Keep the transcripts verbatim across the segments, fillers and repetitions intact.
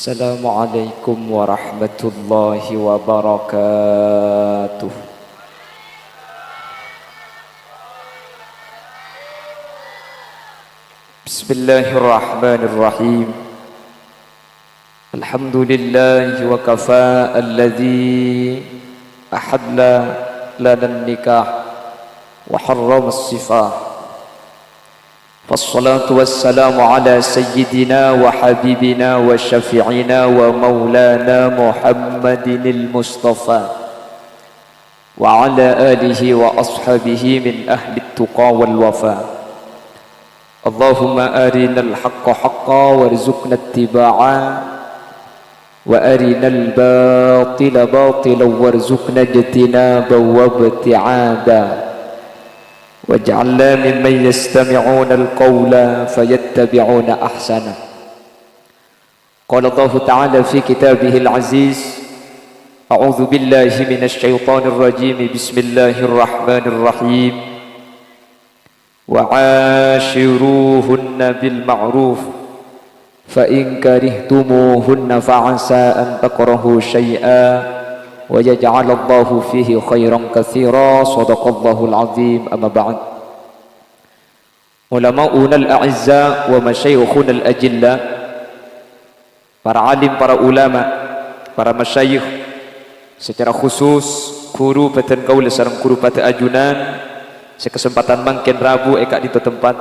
Assalamualaikum warahmatullahi wabarakatuh. Bismillahirrahmanirrahim. Alhamdulillahi wa kafa alladzi ahalla lana nikah wa harrama sifah. Wassalatu wassalamu ala sayyidina wa habibina wa syafi'ina wa maulana Muhammadinil Mustafa wa ala alihi wa ashabihi min ahli tuqa wal wafa. Allahumma arinal haqqa haqqa warzuqna ittiba'a wa arinal batila batila warzuqna ijtinaba wa ibti'ada. Waj'alna mimman yastami'unal qawla fayattabi'una ahsana. Qala Allahu ta'ala fi kitabihil aziz, a'udzu billahi minasy syaithanir rajim. Bismillahirrahmanirrahim. Wa 'ashiruhunna bil ma'ruf, fa in karihtumuhunna fa 'asa an takrahu syai'a wa yaj'alallahu fihi khairan katsira. Shadaqallahul azim. Amma ba'd. Ulama'unal a'izza wa masyayikhunal ajilla, para alim, para ulama, para masyayikh, secara khusus ghuru bhâdhân kaulâ sareng ghuru padâ ajunan sè kasempadhân mangkèn rabu è ka'dinto tempat.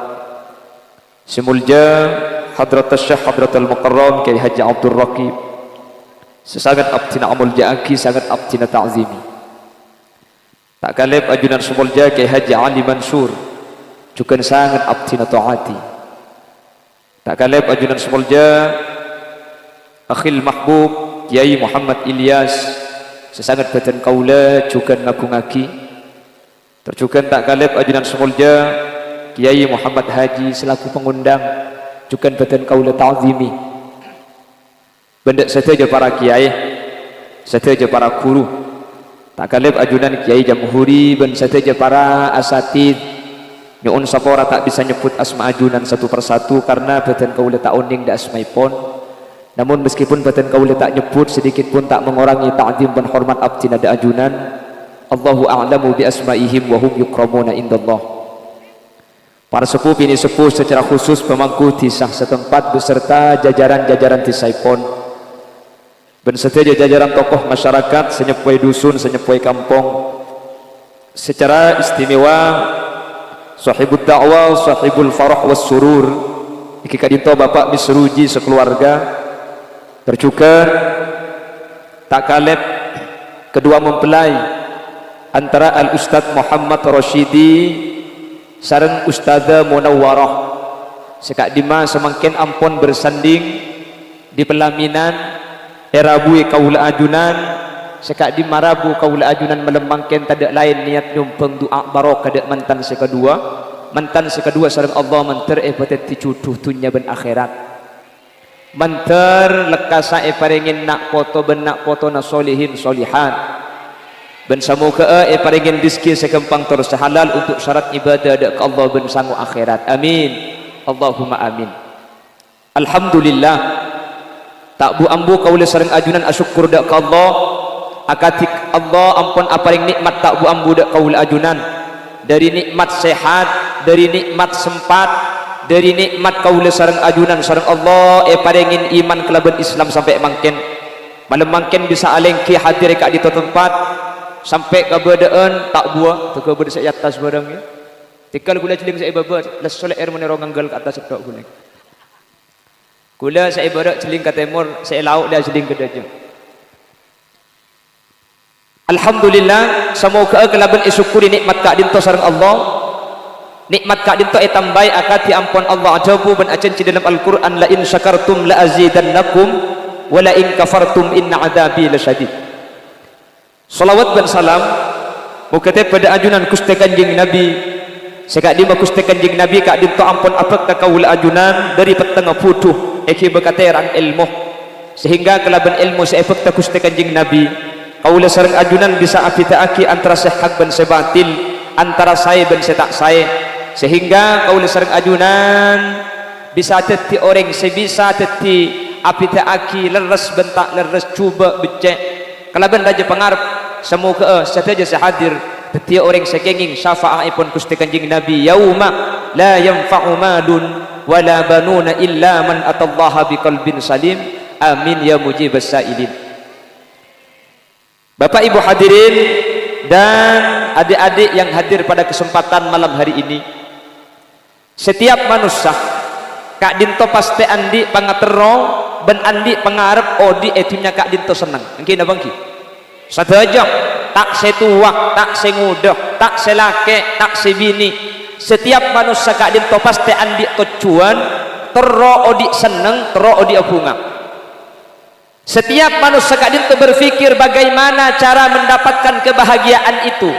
Sè molja Hadratus Syekh Hadratul Mukarram Kyai Haji Abdul Raqib, sè sanget abdhina amolja'aghi, sanget abdhina ta'zimi. Ta' kalèp ajunan sè molja Kyai Haji Ali Mansur, jhughân sanget abdhina ta'ati. Ta' kalèp ajunan sè molja Akhil Mahbub Kyai Muhammad Ilyas, sè sanget bhâdhân kaulâ jhughân ngagungaghi. Tor jhughân ta' kalèp ajunan sè molja Kyai Muhammad Haji selaku pangondhâng, jhughân bhâdhân kaulâ ta'zimi. Bân dâ' sadhâjâ para kyai, sadhâjâ para ghuru. Ta' kalèp ajunan Kyai Jamhuri bân sadhâjâ para asatidz. Nyo'on sapora ta' bisa nyebbhut asma ajunan satu persatu karna bhâdhân kaulâ ta' onèng dâ' asmaèpon. Namon meskipun bhâdhân kaulâ ta' nyebbhut, sedikit pun ta' mengurangi ta'zim bân hormat abdhina dâ' ajunan. Allahu a'lamu bi asma'ihim wa hum yukramuna indallah. Para seppo binè' seppo secara khusus pamangku dhisa setempat beserta jajaran-jajaran dhisaèpon, bân sadhâjâ jajaran tokoh masyarakat sè nyeppowè dhusun, sè nyeppowè kampong, secara istimewa sahibud da'wah, sahibul farah was surur, èngghi ka'dinto Bapak Misruji sakalowarga, tor jhughân ta' kalèp kedua mempelai antara Al Ustadz Muhammad Rosyidi sareng Ustadzah Munawwarah, sè ka'dimma samangkèn ampon bersanding di pelaminan, èrabuwi kaulâ ajunan, sè ka'dimma rabu kaulâ ajunan malem mangkèn tadâ' laèn niyat nyombhâng du'a barokah dâ' mantan sè kedua, mantan sè kedua sareng Allah mandhâr èpadhâddhi judhu dhunnya bân akhèrat. Mandhâr lekkasa èparèngè na' poto bân na' potona solihin solihat. Bân samoghâ'â èparèngè rizki sè ghâmpang tor sè halal untuk syarat ibadah dâ' ka Allah bân sango akhèrat. Amin. Allahumma amin. Alhamdulillah. Ta' bu-ambu kaulâ sareng ajunan asokkor dâ' ka Allah. Akadhi Allah ampon aparèng nè'mat ta' bu-ambu dâ' kaulâ ajunan. Dhâri nè'mat sehat, dhâri nè'mat sempat, dhâri nè'mat kaulâ sareng ajunan sareng Allah èparèngè iman kalabân Islam sampè' mangkèn. Malem mangkèn bisa alèngghi hadir è ka'dinto tempat, sampè' kabâdâ'ân ta' buwâ, tèghâ bâdâ sè è attas bhârâng, yâ. Tèghâl ghulâ jhâling sè è bâbâ, lesso lè'èr mon èro ngangghâl ka attas sèttong ghulâ. Ghulâ sè è bârâ' jhâling ka tèmor, sè è lao' lèya jhâling ka dâjâ. Alhamdulillah, samoghâ'â kalabân èsokkorè nè'mat ka'dinto sareng Allah. Nè'mat ka'dinto ètambâi akadhi ampon Allah adhâbu bân ajhânjhi dâlem Al-Qur'an, "La in syakartum la azidannakum, wa la in kafartum inna adzabi lasyadid." Shalawat bân salam moghâ tèbâ dâ' ajunan Ghustè Kanjeng Nabi. Sè ka'dimma Ghustè Kanjeng Nabi ka'dinto ampon abhâkta kaulâ ajunan dhâri pettengnga bhudhu èghibâ ka tèrang èlmo. Sehingga kalabân èlmo sè èbhâkta Ghustè Kanjeng Nabi, kaulâ sareng ajunan bisa abhidhâ'aghi antara sè hak bân sè batil, antara saè bân sè ta' saè. Sehingga kaulâ sareng ajunan bisa dhâddhi orèng sè bisa dhâddhi abhidhâ'âghi lerres bân ta' lerres, jhubâ' beccè', kalabân rajâ pangarep, sè moghâ'â sadhâjâ sè hadir dhâddhiyâ orèng sè kèngèng syafa'aèpon Ghustè Kanjeng Nabi, "Yauma la yanfa'u malun wa la banuna illa man atallaha biqalbin salim." Amin ya mujibas sa'ilin. Bapak Ibu hadirin dan adik-adik yang hadir pada kesempatan malam hari ini, setiap manossa ka'dinto pastè andi' pangaterro bân andi' pangarep odi' è dhunnya ka'dinto senneng. Èngghi napa èngghi? Sadhâjâ, ta' sè towa, ta' sè ngodâ, ta' sè lakè', ta' sè binè', setiap manossa ka'dinto pastè andi' tojjhuwân, terro odi' senneng, terro odi' abhunga. Setiap manossa ka'dinto berpikir bagaimana cara mendapatkan kebahagiaan itu.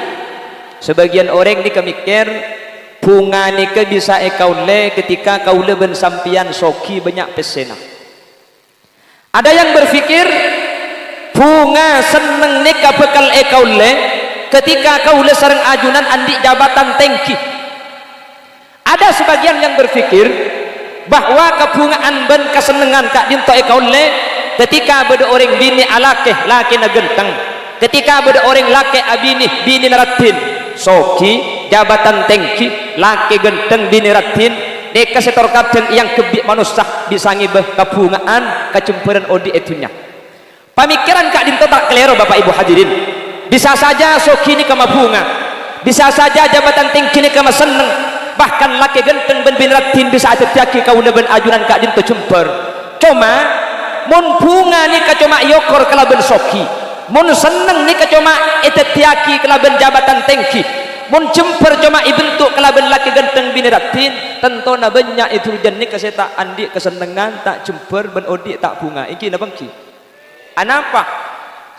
Sabâgiyân orèng nèka mèkkèr, bhunga nèka bisa èkaollè ketika kaulâ bân sampèyan soghi bânnya' pèssèna. Ada yang berpikir, bhunga senneng nèka bhâkal èkaollè ketika kaulâ sareng ajunan andi' jabatan tèngghi. Ada sebagian yang berpikir bahwa kabhunga'an bân kasennengngan ka'dinto èkaollè ketika bâdâ orèng binè' alakè, lakèna ghântheng, ketika bâdâ orèng lakè abinè, binèna raddhin, soghi, jabatan tèngghi, lakè ghântheng, binè raddhin, nèka sè tor kadhâng èangghep bi' manossa bisa ngèbâ kabhunga'an, kajembhârân odi' è dhunnya. Pamikiran ka'dinto ta' kalèro, Bapak Ibu hadirin. Bisa saja soghi nèka mabhunga, bisa saja jabatan tèngghi nèka masenneng, bahkan lakè ghântheng bân binè raddhin bisa adhâddhiyâghi kaulâ bân ajunan ka'dinto jembhâr. Coma, mon bhunga nèka coma èokor kalabân soghi, mon senneng nèka coma èdhâddhiyâghi kalabân jabatan tèngghi, mon jembhâr coma èbentuk kalabân lakè ghântheng binè raddhin, tantona bânnya' è dhurjân nèka sè ta' andi' kasennengngan, ta' jembhâr bân odi' ta' bhunga. Èngghi napa èngghi? Anapa?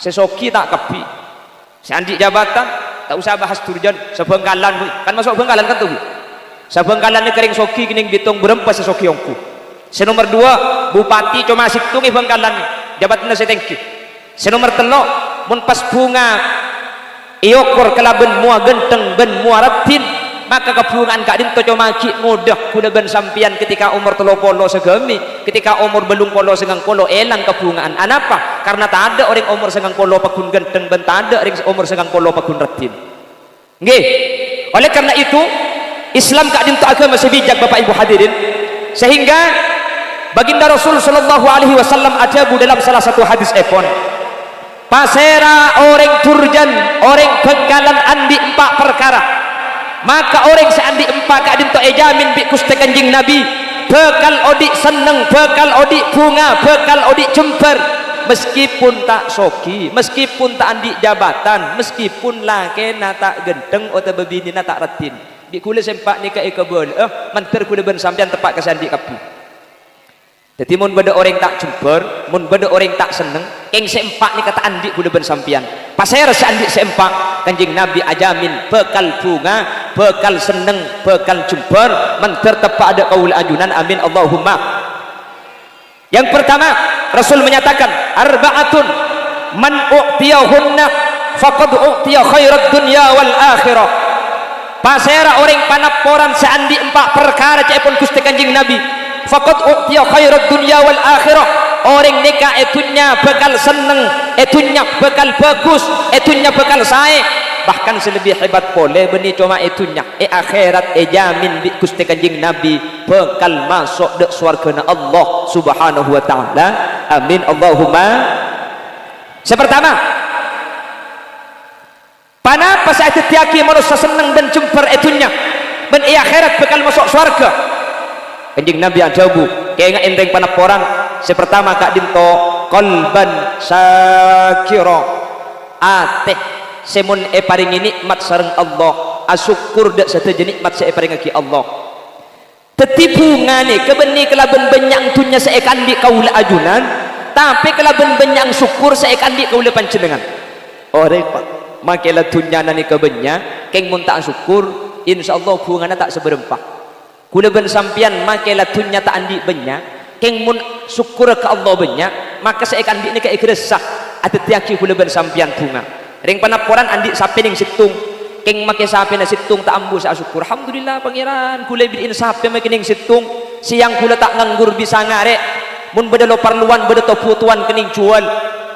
Sè soghi ta' kabbhi. Sè andi' jabatan, ta' osa bahas dhurjân, sabhângkalan, Bu. Kan maso' bhângkalan kan, Bu? Sabhângkalan nèka rèng soghi kènèng bitong bârâmpa sè soghi ongghu. Sè nomer duwâ', bupati coma sèttonga è Bhângkalan, jabatanna sè tèngghi. Sè nomer tello', mon pas bhunga èokor kalabân mowa ghântheng bân mowa raddhin, maka kabhunga'an ka'dinto coma ghi' ngodâ kaulâ bân sampèyan ketika omor tello polo saghâmè, ketika omor bâllung polo sangang polo èlang kabhunga'an. Anapa? Karna tadâ' orèng omor sangang polo pagghun ghântheng bân tadâ' orèng omor sangang polo pagghun raddhin. Ngghi. Oleh karena itu, Islam ka'dinto aghâma sè bijak, Bapak Ibu hadirin, sehingga Baginda Rasul sallallahu alaihi wasallam adhâbu dalam salah satu hadisèpon, "Pasèra orèng dhurjân, orèng Bhângkalan andi' empa' parkara, maka orèng sè andi' empa' ka'dinto èjhâmin bi' Ghustè Kanjeng Nabi, bhâkal odi' senneng, bhâkal odi' bhunga, bhâkal odi' jembhâr, meskipun ta' soghi, meskipun ta' andi' jabatan, meskipun lakèna ta' ghântheng otabâ binèna ta' raddhin. Bi' kaulâ sè empa' nèka èkabâlâ'â, mandhâr kaulâ bân sampèyan teppa' ka sè andi' kabbhi." Dhâddhi, mon bâdâ orèng ta' jembhâr, mon bâdâ orèng ta' senneng, kèng sè empa' nèka ta' andi' kaulâ bân sampèyan. Pasèra sè andi' sè empa'? Kanjeng Nabi ajhâmin bhâkal bhunga, bhâkal senneng, bhâkal jembhâr, mandhâr teppa' dâ' kaulâ ajunan. Amin, Allahumma. Yang pertama, Rasul menyatakan, "Arba'atun man u'tiyahunna faqad u'tiya khairat dunya wal akhirah." Pasèra orèng panapporan sè andi' empa' parkara ca'èpon Ghustè Kanjeng Nabi, "Faqad u'tiya khairat dunya wal akhirah." Orèng nèka è dhunnya bhâkal senneng, è dhunnya bhâkal bhâghus, è dhunnya bhâkal saè. Bahkan sè lebbi hebat polè, bânnè coma è dhunnya, è akhèrat èjhâmin bi' Ghustè Kanjeng Nabi bhâkal maso' dâ' sowarghâna Allah Subhanahu wa Ta'ala. Amin, Allahumma. Sè pertama, Ponapa sè adhâddhiyâghi manossa senneng bân jembhâr è dhunnya, bân è akhèrat bhâkal maso' sowarghâ? Kanjeng Nabi adhâbu, "Kaènga'è rèng panapporan, sè pertama ka'dinto, qalban syakira, atè sè mon èparèngè nè'mat sareng Allah, asokkor dâ' sadhâjâ nè'mat sè èparèngaghi Allah." Dhâddhi, bhungana kabânnè kalabân bânnya'na dhunnya sè èkaandi' kaulâ ajunan, tapè kalabân bânnya'na sokkor sè èkaandi' kaulâ panjhennengngan. Orèng, Pak, makè la dhunnyana nèka bânnya', kèng mon ta' asokkor, insyaallah bhungana ta' sabârâmpa. Kaulâ bân sampèyan makè la dhunnya ta' andi' bânnya', kèng mon sokkorra ka Allah bânnya', maka sè èkaandi' nèka èghârâssa, adhâddhiyâghi kaulâ bân sampèyan bhunga. Rèng panapporan andi' sapè nèng sèttong, kèng makè sapèna sèttong ta' ambu sè asokkor. Alhamdulillah, Pangèran, kaulâ èberri'i sapè makè nèng sèttong, sèyang kaulâ ta' nganggur bisa ngarè'. Mon bâdâ lo-parlowan, bâdâ to-butowan kennèng jhuwâl,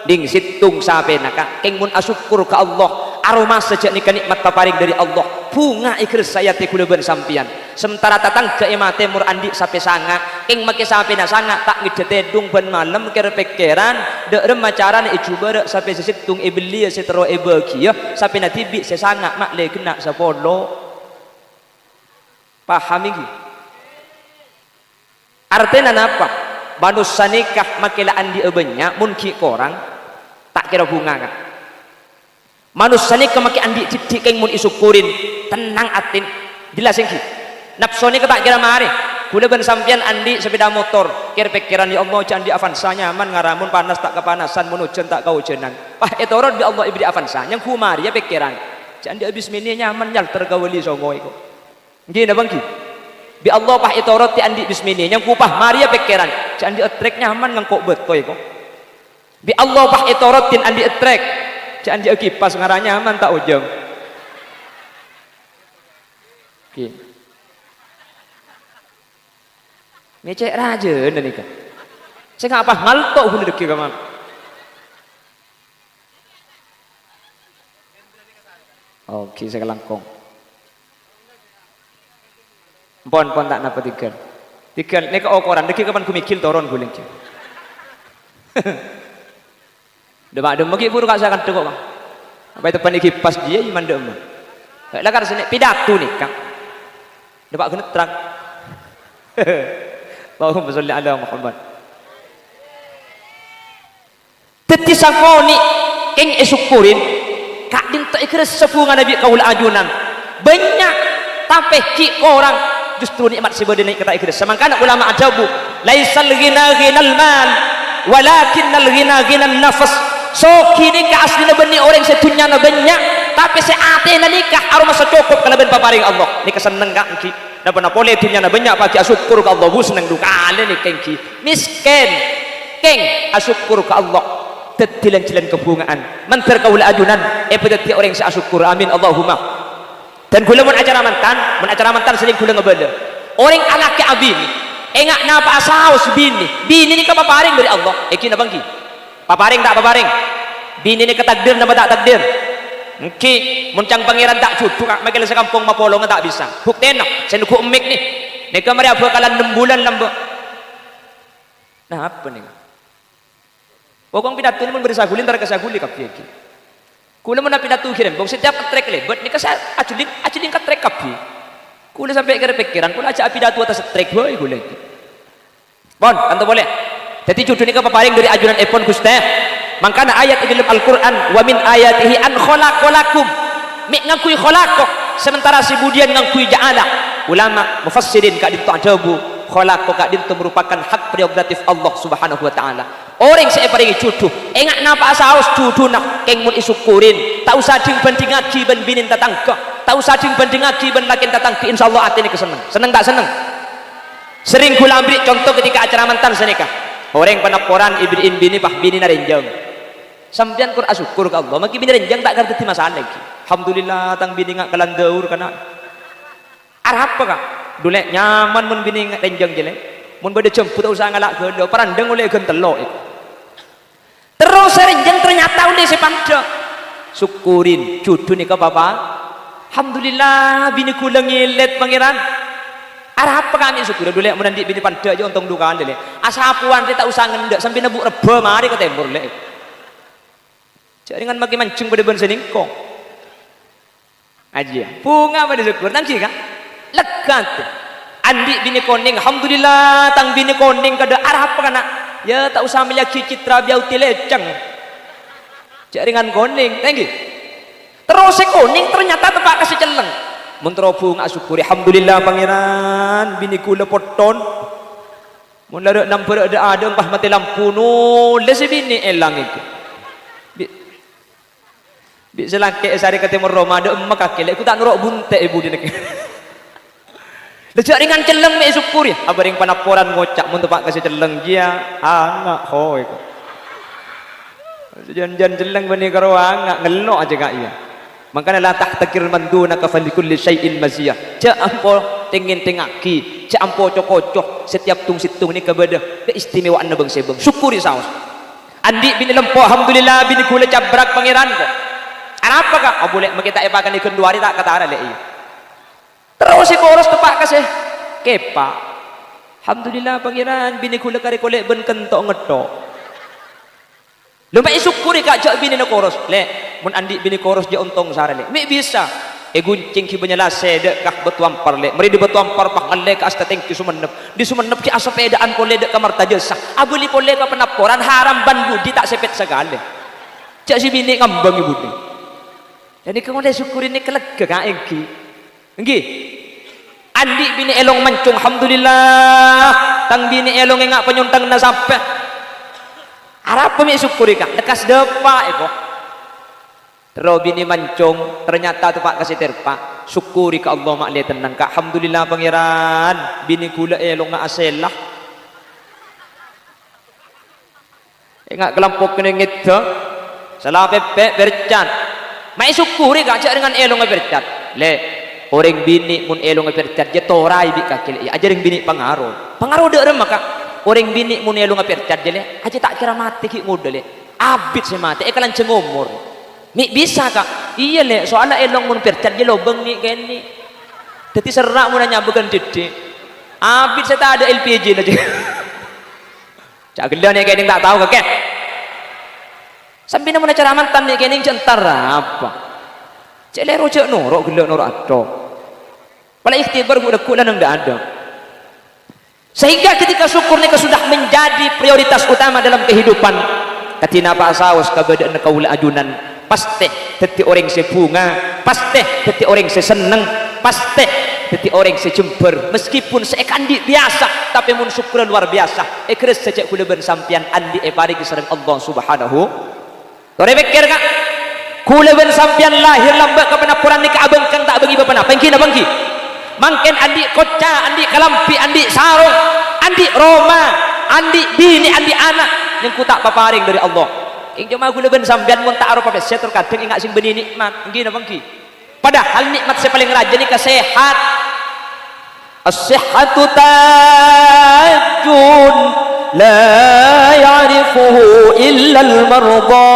nèng sèttong sapèna, Ka'. Kèng mon asokkor ka Allah, aromasa jhâ' nèka nè'mat paparèng dâri Allah. Bhunga èghâressa è atè ghulâ bân sampèyan. Sementara tatangghâ è matè mor andi' sapè sanga', kèng makè sapèna sanga' ta' ngèddhâ tèdung bân malem kèr-pèkkèran, dâ' remma carana èjhubârâ' sapè sè sèttong èbelliyâ sè terro èbâghiyâ, sapèna dhibi' sè sanga' ma' lè ghenna' sapolo. Paham ènggi? Artèna napa? Manossa nèka makè la andi'â bânnya', mon ghi' korang, ta' kèra bhunga, Ka'. Manossa nèka makè andi' dhiddhi' kèng mon èsokkorin, tennang atèna. Jelas ènggi? Napso nèka ta' kèra marè. Ghulâ bân sampèyan andi' sepeda motor, kèr-pèkkèran, "Ya Allah, jhâ' andi' Avanza, nyaman ngara, mon panas ta' kapanasan, mon ojhân ta' kaojhânan." Pas ètorot bi' Allah èbèrri' Avanza, nyangghu marèya pèkkèran. "Jhâ' andi' bis mini, nyaman nyalter ka Wali Songo èko." Ènggi napa ènggi? Bi' Allah pas ètorot ta' andi' bis mini, nyangghu pas marèya pèkkèran. "Jhâ' andi' trek, nyaman ngangko' bâto èko." Bi' Allah pas ètorot ta' andi' trek. "Jhâ' andi' kipas ngara, nyaman ta' ojhâng." Ènggi. Ngècè' rajâna nèka. Sènga' pas ngalto' ghun dâggi' ka mano. Oke, sakalangkong. Empon, empon, ta' napa, tèghâl. Tèghâl, nèka okoran, dâggi' kapan ghu mèghil toron ghulâ ènggi. Dâ' ma' dâ' ma' ghi' buru ka' sakantha kok, Bang. Apa ètebbhâni kipas jiyâ, jiyâ mandâ' emma. Lakar sè nè' pidato nèka. Dâ' pa' ghenettrang. Allahumma sholli ala Muhammad. Dhâddhi sakonè' kèng èsokkorin, ka'dinto èghâressa bhungana bi' kaulâ ajunan. Bânnya', tapè ghi' korang, justru nè'mat sè bâdâ nèka ta' èghâressa. Mangkana ulama adhâbu, "Laisal ghina ghinal mal, walakinnal ghina ghinan nafs." Soghi nèka asllina bânnè orèng sè dhunnyana bânnya', tapè sè atèna nèka aromasa cokop kalabân paparèng Allah. Nèka senneng, Ka', ènggi. Napa-napa polè dhunnyana bânnya', pas ghi' asokkor ka Allah, bu senneng du kalè nèka ènggi. Miskin, kèng, asokkor ka Allah. Dhâddhi lan-jhâlân kabhunga'an. Mandhâr kaulâ ajunan èpadhâddhiyâ orèng sè asokkor. Amin, Allahumma. Dân ghulâ mon acara mantan, mon acara mantan sering ghulâ ngabâlâ. Orèng alakè abinè, enga' napa'a saos binè. Binè nèka paparèng dâri Allah. Ènggi napa ènggi? Paparèng ta' paparèng? Binè nèka takdir napa ta' takdir? Ènggi, mon ca'na Pangèran ta' jhudhu, Ka', makè la sakampong mapolonga ta' bisa. Buktèna, sè neggu' emmèk nè. Nèka marè abhâkalan nem bulân lambâ'. Napa nèka? Pokok pidato nè mon bâdâ saghuli, entar ka saghuli kabbhi ènggi. Ghulâ mon apidato ghi' rembhâng, setiap trek lèbât nèka sa-, ajhelling, ajhelling ka trek kabbhi. Ghulâ sampè' kèr-pèkkèran, ghulâ ajhâ' apidato attas trek bhâi ghulâ. Pon, kanto polè. Dhâddhi jhudhu nèka paparèng dâri ajunanèpon Ghustè. Mangkana ayat è dâlem Al-Qur'an, "Wa min ayatihi an khalaqa lakum." Mè' ngangghuy khalaqa, sementara sè budiyân ngangghuy ja'ala. Ulama mufassirin ka'dinto adhâbu, khalaqa ka'dinto merupakan hak prerogatif Allah Subhanahu wa Ta'ala. Orèng sè èparèngè jhudhu, enga' napa'a saos jhudhuna, kèng mon èsokkorin, ta' osa dhing-bhândhingngaghi bân binèna tatangghâ, ta' osa dhing-bhândhingngaghi bân lakèna tatangghâ, insyaallah atèna èkasenneng. Senneng ta' senneng? Sering ghulâ aberri' conto ketika acara mantan sanèka. Orèng panapporan èberri'in binè, pas binèna rènjhâng. Sampèyan kor asokkor ka Allah, maghi binè rènjhâng ta' kèra dhâddhi masalah ènggi. Alhamdulillah, tang binè nga' kalandhâur kana'. Arapa, Ka'? Dulè, nyaman mon binè nga-, rènjhâng jâ, Lè'. Mon bâdâ jhâmbhu ta' osa ngala' ghâlâ, parandhâng ollè ghân tello' èko. Terros sè rènjhâng ternyata ollè sè pandhâ. Sokkorin, jhudhu nèka papa. Alhamdulillah, binè ghulâ ngèlèt, Pangèran. Arapa, Ka', mè' sokkorra, Dulè, mon andi' binè pandhâ jâ ontong du kalè, Lè'. Asapowan rè ta' osa ngendâ', sampèyan bu' rebbhâ marè ka tèmor, Lè'. Jhâ' rèngan maghi manjheng padâ bân sè nèngkong. Ajiyâ, bhunga bâdâ sokkorra, ta' ènggi, Ka'? Lega atè. Andi' binè konèng, alhamdulillah, tang binè konèng kadâ', arapa kana'? Yâ, ta' osa mellèyaghi Citra Beauty lècèng. Jhâ' rèngan konèng, ta' ènggi? Terros sè konèng ternyata teppa' ka sè cellèng. Mon terro bhunga asokkori, "Alhamdulillah, Pangèran, binè ghulâ potton." Mon la rè' nambhârâ' dâ'-adâ' pas matè lampu, nolès sè binè èlang ènggi. Bi-, Bi' sè lakè' èsarè ka tèmor roma, dâ' emma kakè, Lè', ghu ta' noro' bunte' è budina. Lè, jhâ' rèngan cellèng mè' èsokkori. Abâ' rèng panapporan ngoca', "Mon teppa' ka sè cellèng jiyâ, anga', ho, èko." Jân-jân cellèng bânnè karo anga', ngello' ajâ ka' iyâ. Mangkana, "La tahtaqir man dunaka falikulli syai'in maziyah." Jhâ' ampo teng-ngentengngaghi Sè ampo co-koco, setiap tung-settong nèka bâdâ kaistimewaanna bâng-sèbâng. Syukuri saos. Andi' binè lempo, alhamdulillah, binè ghulâ cabrak Pangèran, ko'. Arapa, Ka'? Abâ' lè', makè ta' èpakanè ghân du arè ta' katara, lè', iyâ. Terros èkoros teppa' ka sè kèpa'. Alhamdulillah, Pangèran, binè ghulâ karè kolè' bân kento' ngetto'. Lho, ma' èsokkori, Ka', jâ' binèna koros. Lè', mon andi' binè koros jâ' ontong sara, Lè'. Mè' bisa. Ègoncèng ghibâ nyala sèdâ' ka Bâto Ampar, Lè'. Marè dâri Bâto Ampar, pas ngallè ka Astetengki Songennep. Dâri Songennep ghi' asapèdaan polè dâ' ka Martajasa. Abâli polè ka Panapporan, haram bân budi ta' sèpèt sakalè. Jâ' sè binè' ngambâng è budi. Dhâddhi, kaulâ sokkori nèka lega, Ka', èngghi. Èngghi. Andi' binè' è long mancong, alhamdulillah. Tang binè' è long enga' panyontang na sampè'. Arapa mè' sokkori, Ka'? Lekkas dâpa', èko. Terro binè' mancong, ternyata teppa' ka sè terpa'. Sokkori ka Allah, ma' lè tennang, Ka'. Alhamdulillah, Pangèran. Binè' ghulâ è longnga asèla. Enga' kalampok kennèng ngèdhâ, sala pèpè', pèrcat. Ma' èsokkori, Ka', jâ' rèngan è longnga pèrcat. Lè', orèng binè' mon è longnga pèrcat, jâ' toraè bi' kakè, Lè', iyâ, ajâ rèng binè' pangaro. Pangaro dâ' remma, Ka'? Orèng binè' mon è longnga pèrcat, jâ', Lè', ajâ ta' kèra matè ghi' ngodâ, Lè'. Abit sè matè, èkalanjhâng omor. Mè' bisa, Ka'? Iyâ, Lè', soalla è long mon pèrcat, jâ' lobâng nè'-kènè'. Dhâddhi serra' mon anyabâghân dhiddhi'. Abit sè tadâ' L P G-na, jâ'. Ca' ghellâ' nè' kènèng ta' tao kakè. Sampèyan mon acara mantan nè' kènèng jâ' entar apa? Jâ' lèro jâ' noro' ghellâ' noro' atto. Pala ikhtibar ghu-, lagghu' lanang dâ'-adâ'. Sehingga ketika syukur nèka sudah menjadi prioritas utama dalam kehidupan, kadhi napa'a saos kabâdâ'ânna kaulâ ajunan, pastè dhâddhi orèng sè bhunga, pastè dhâddhi orèng sè senneng, pastè dhâddhi orèng sè jembhâr, meskipun sè èkaandi' biyasa, tapè mon sukkurra lowar biyasa, èghârâssa jâ' ghulâ bân sampèyan andi' èparèngè sareng Allah Subhanahu. Torè pèkkèr, Ka'. Ghulâ bân sampèyan lahèr lambâ' ka panapporan nèka abhângkang ta' bângè bâ' ponapa, èngghi napa èngghi? Mangkèn andi' kocca, andi' kalambhi, andi' sarong, andi' roma, andi' binè', andi' ana', nyengko ta' paparèng dâri Allah. Kèng coma ghulâ bân sampèyan mon ta' aropa pèssè, tor kadhâng enga' sè bânnè nè'mat, èngghi napa èngghi? Padahal nè'mat sè palèng rajâ nèka sehat. "As-sihhatu tajun la ya'rifuhu illal mardha."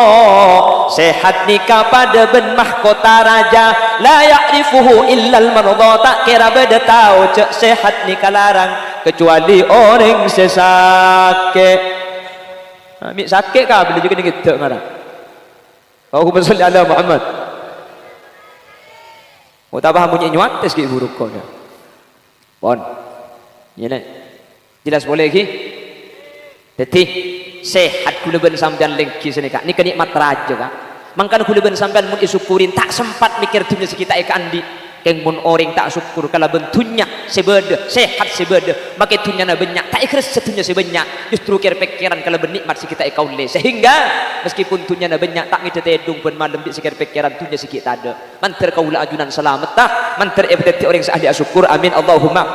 Sehat nèka padâ bân mahkota rajâ, "la ya'rifuhu illal mardha." Ta' kèra bâdâ tao jâ' sehat nèka larang, kecuali orèng sè sakè'. Nah, mè' sakè' kabellâ jâ' kènè' ngèdhâ' ngara. Allahumma shalli ala Muhammad. Otabâ monyè nyuwates ghi' buru koda. Pon. Iyâ, Lè'. Jelas polè, ghi? Dhâddhi, sehat ghulâ bân sampèyan lèngghi sanèka. Nèka nè'mat rajâ, Ka'. Mangkana ghulâ bân sampèyan mon èsokkori, ta' sempat mèkkèr dhunnya sè ghi' ta' èkaandi'. Kèng mon orèng ta' sokkor kalabân dhunnya sè bâdâ, sehat sè bâdâ, makè dhunnyana bânnya', ta' èghârâssa dhunnya sè bânnya', justru kèr-pèkkèran kalabân nè'mat sè ghi' ta' èkaollè. Sehingga, meskipun dhunnyana bânnya', ta' ngèdhâ tèdung bân malem bi' sè kèr-pèkkèran dhunnya sè ghi' tadâ'. Mandhâr kaulâ ajunan salametta, mandhâr èpadhâddhi orèng sè ahli asokkor. Amin, Allahumma.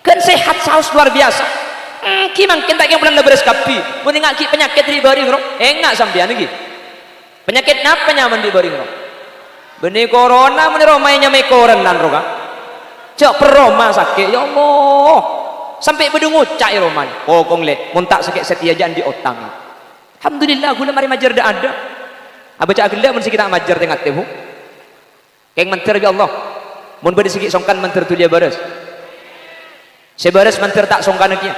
Ghân sehat saos luar biasa. Èngghi mangkèn ta' kèng polana bârâs kabbhi. Mon enga' ghi' panyakèt ri'-bâri' ro, enga' sampèyan èngghi. Panyakèt napa nyamana ri'-bâri' ro? Bânnè korona, mon è roma nyamaè korenan ro, Ka'. Jâ' perroma sakè', ya Allah. Sampè' bâdâ ngoca' è romana. Pokong, Lè', mon ta' sakè' satèya jâ' andi' otang. Alhamdulillah, ghulâ marè majâr dâ'-adâ'. Abâ' ca' ghellâ' mon sè ghi' ta' majâr tè-ngatè, Bu. Kèng mandhâr, ya Allah. Mon bâdâ sè ghi' songkan mandhâr dhuliyâ bârâs. Sè bârâs mandhâr ta' songkana kèya.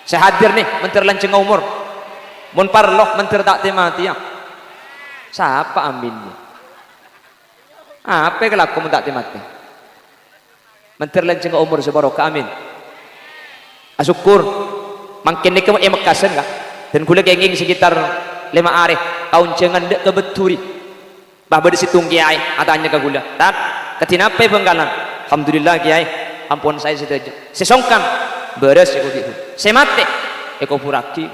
Sè hadir nè mandhâr lanjhângnga omor. Mon parlo mandhâr ta' tè-matèya. Sapa amin? Apa èkalako mon ta' tè-matè? Mandhâr lanjhângnga omor sè barokah, amin. Asokkor, mangkèn nèka è Mekkasân, Ka'. Dan ghulâ kèngèng sekitar lèma arè, kaonjhângan dâ' ka Bedduri. Pas bâdâ sèttong kèyaè atanya ka ghulâ, "Tad, kadhi napa è Bhângkalan?" "Alhamdulillah, Kèyaè, ampon saè sadhâjâ." "Sè songkan?" "Bârâs," èkobi'. "Sè matè?" "Èkoburraghi."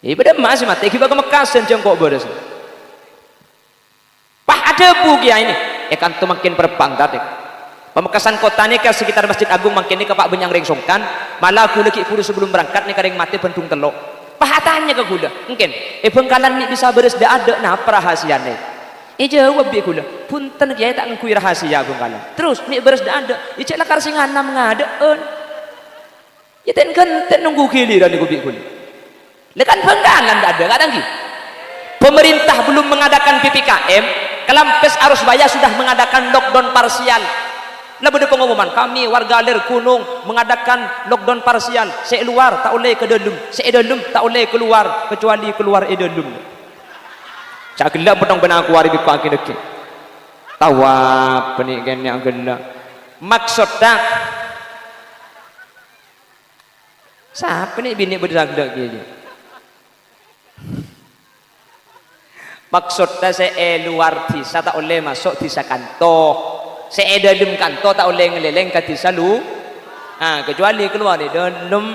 "È, bâdâ emma'a sè matè, ghi' bâ' ka Mekkasân jhâ' engko' bârâs." Pas adhâbu kèyaè nè, "È, kanto mangkèn perebbhâng, Tad, è. Pamekasan kotta nèka sekitar Masjid Agung mangkèn nèka pa' bânnya' rèng songkan, mala ghulâ ghi' buru sabellunna berangkat nèka rèng matè bhândhung tello'." Pas atanya ka ghulâ, "Mangkèn, è Bhângkalan mè' bisa bârâs dâ'-adâ', napa rahasiana?" Èjâwâb bi' ghulâ, "Bhunten, Kèyaè, ta' ngangghuy rahasia Bhângkalan." Terros, "Mè' bârâs dâ'-andâ'?" "Iyâ, cè' lakar sè nganam ngadâ'ân." Iyâ, ten-ghânten nongghu ghiliran nèko bi' ghulâ. Lah kan Bhângkalan dâ'-andâ', kan ènggi? Pemerintah belum mengadakan P P K M, Kalampès Arosbâjâ sudah mengadakan lockdown parsial. Lah bâdâ pengumuman, "Kami warga Ler Gunung mengadakan lockdown parsial, sè è lowar ta' ollè ka dâlem, sè è dâlem ta' ollè kalowar, kecuali kalowar è dâlem." Ca'na ghellâ' pettong bân aku arè bi' ko' aghi-dhâggi. Tawaf bânnè kènè' ghellâ'. Maksodda, sapa nè binè' bâdâ sandhâ kèya? Maksodda sè è lowar dhisa ta' ollè maso' dhisa kanto. Sè è dâlem kanto ta' ollè ngalèlèng ka dhisa lu-, ah, kecuali kalowar è dâlem.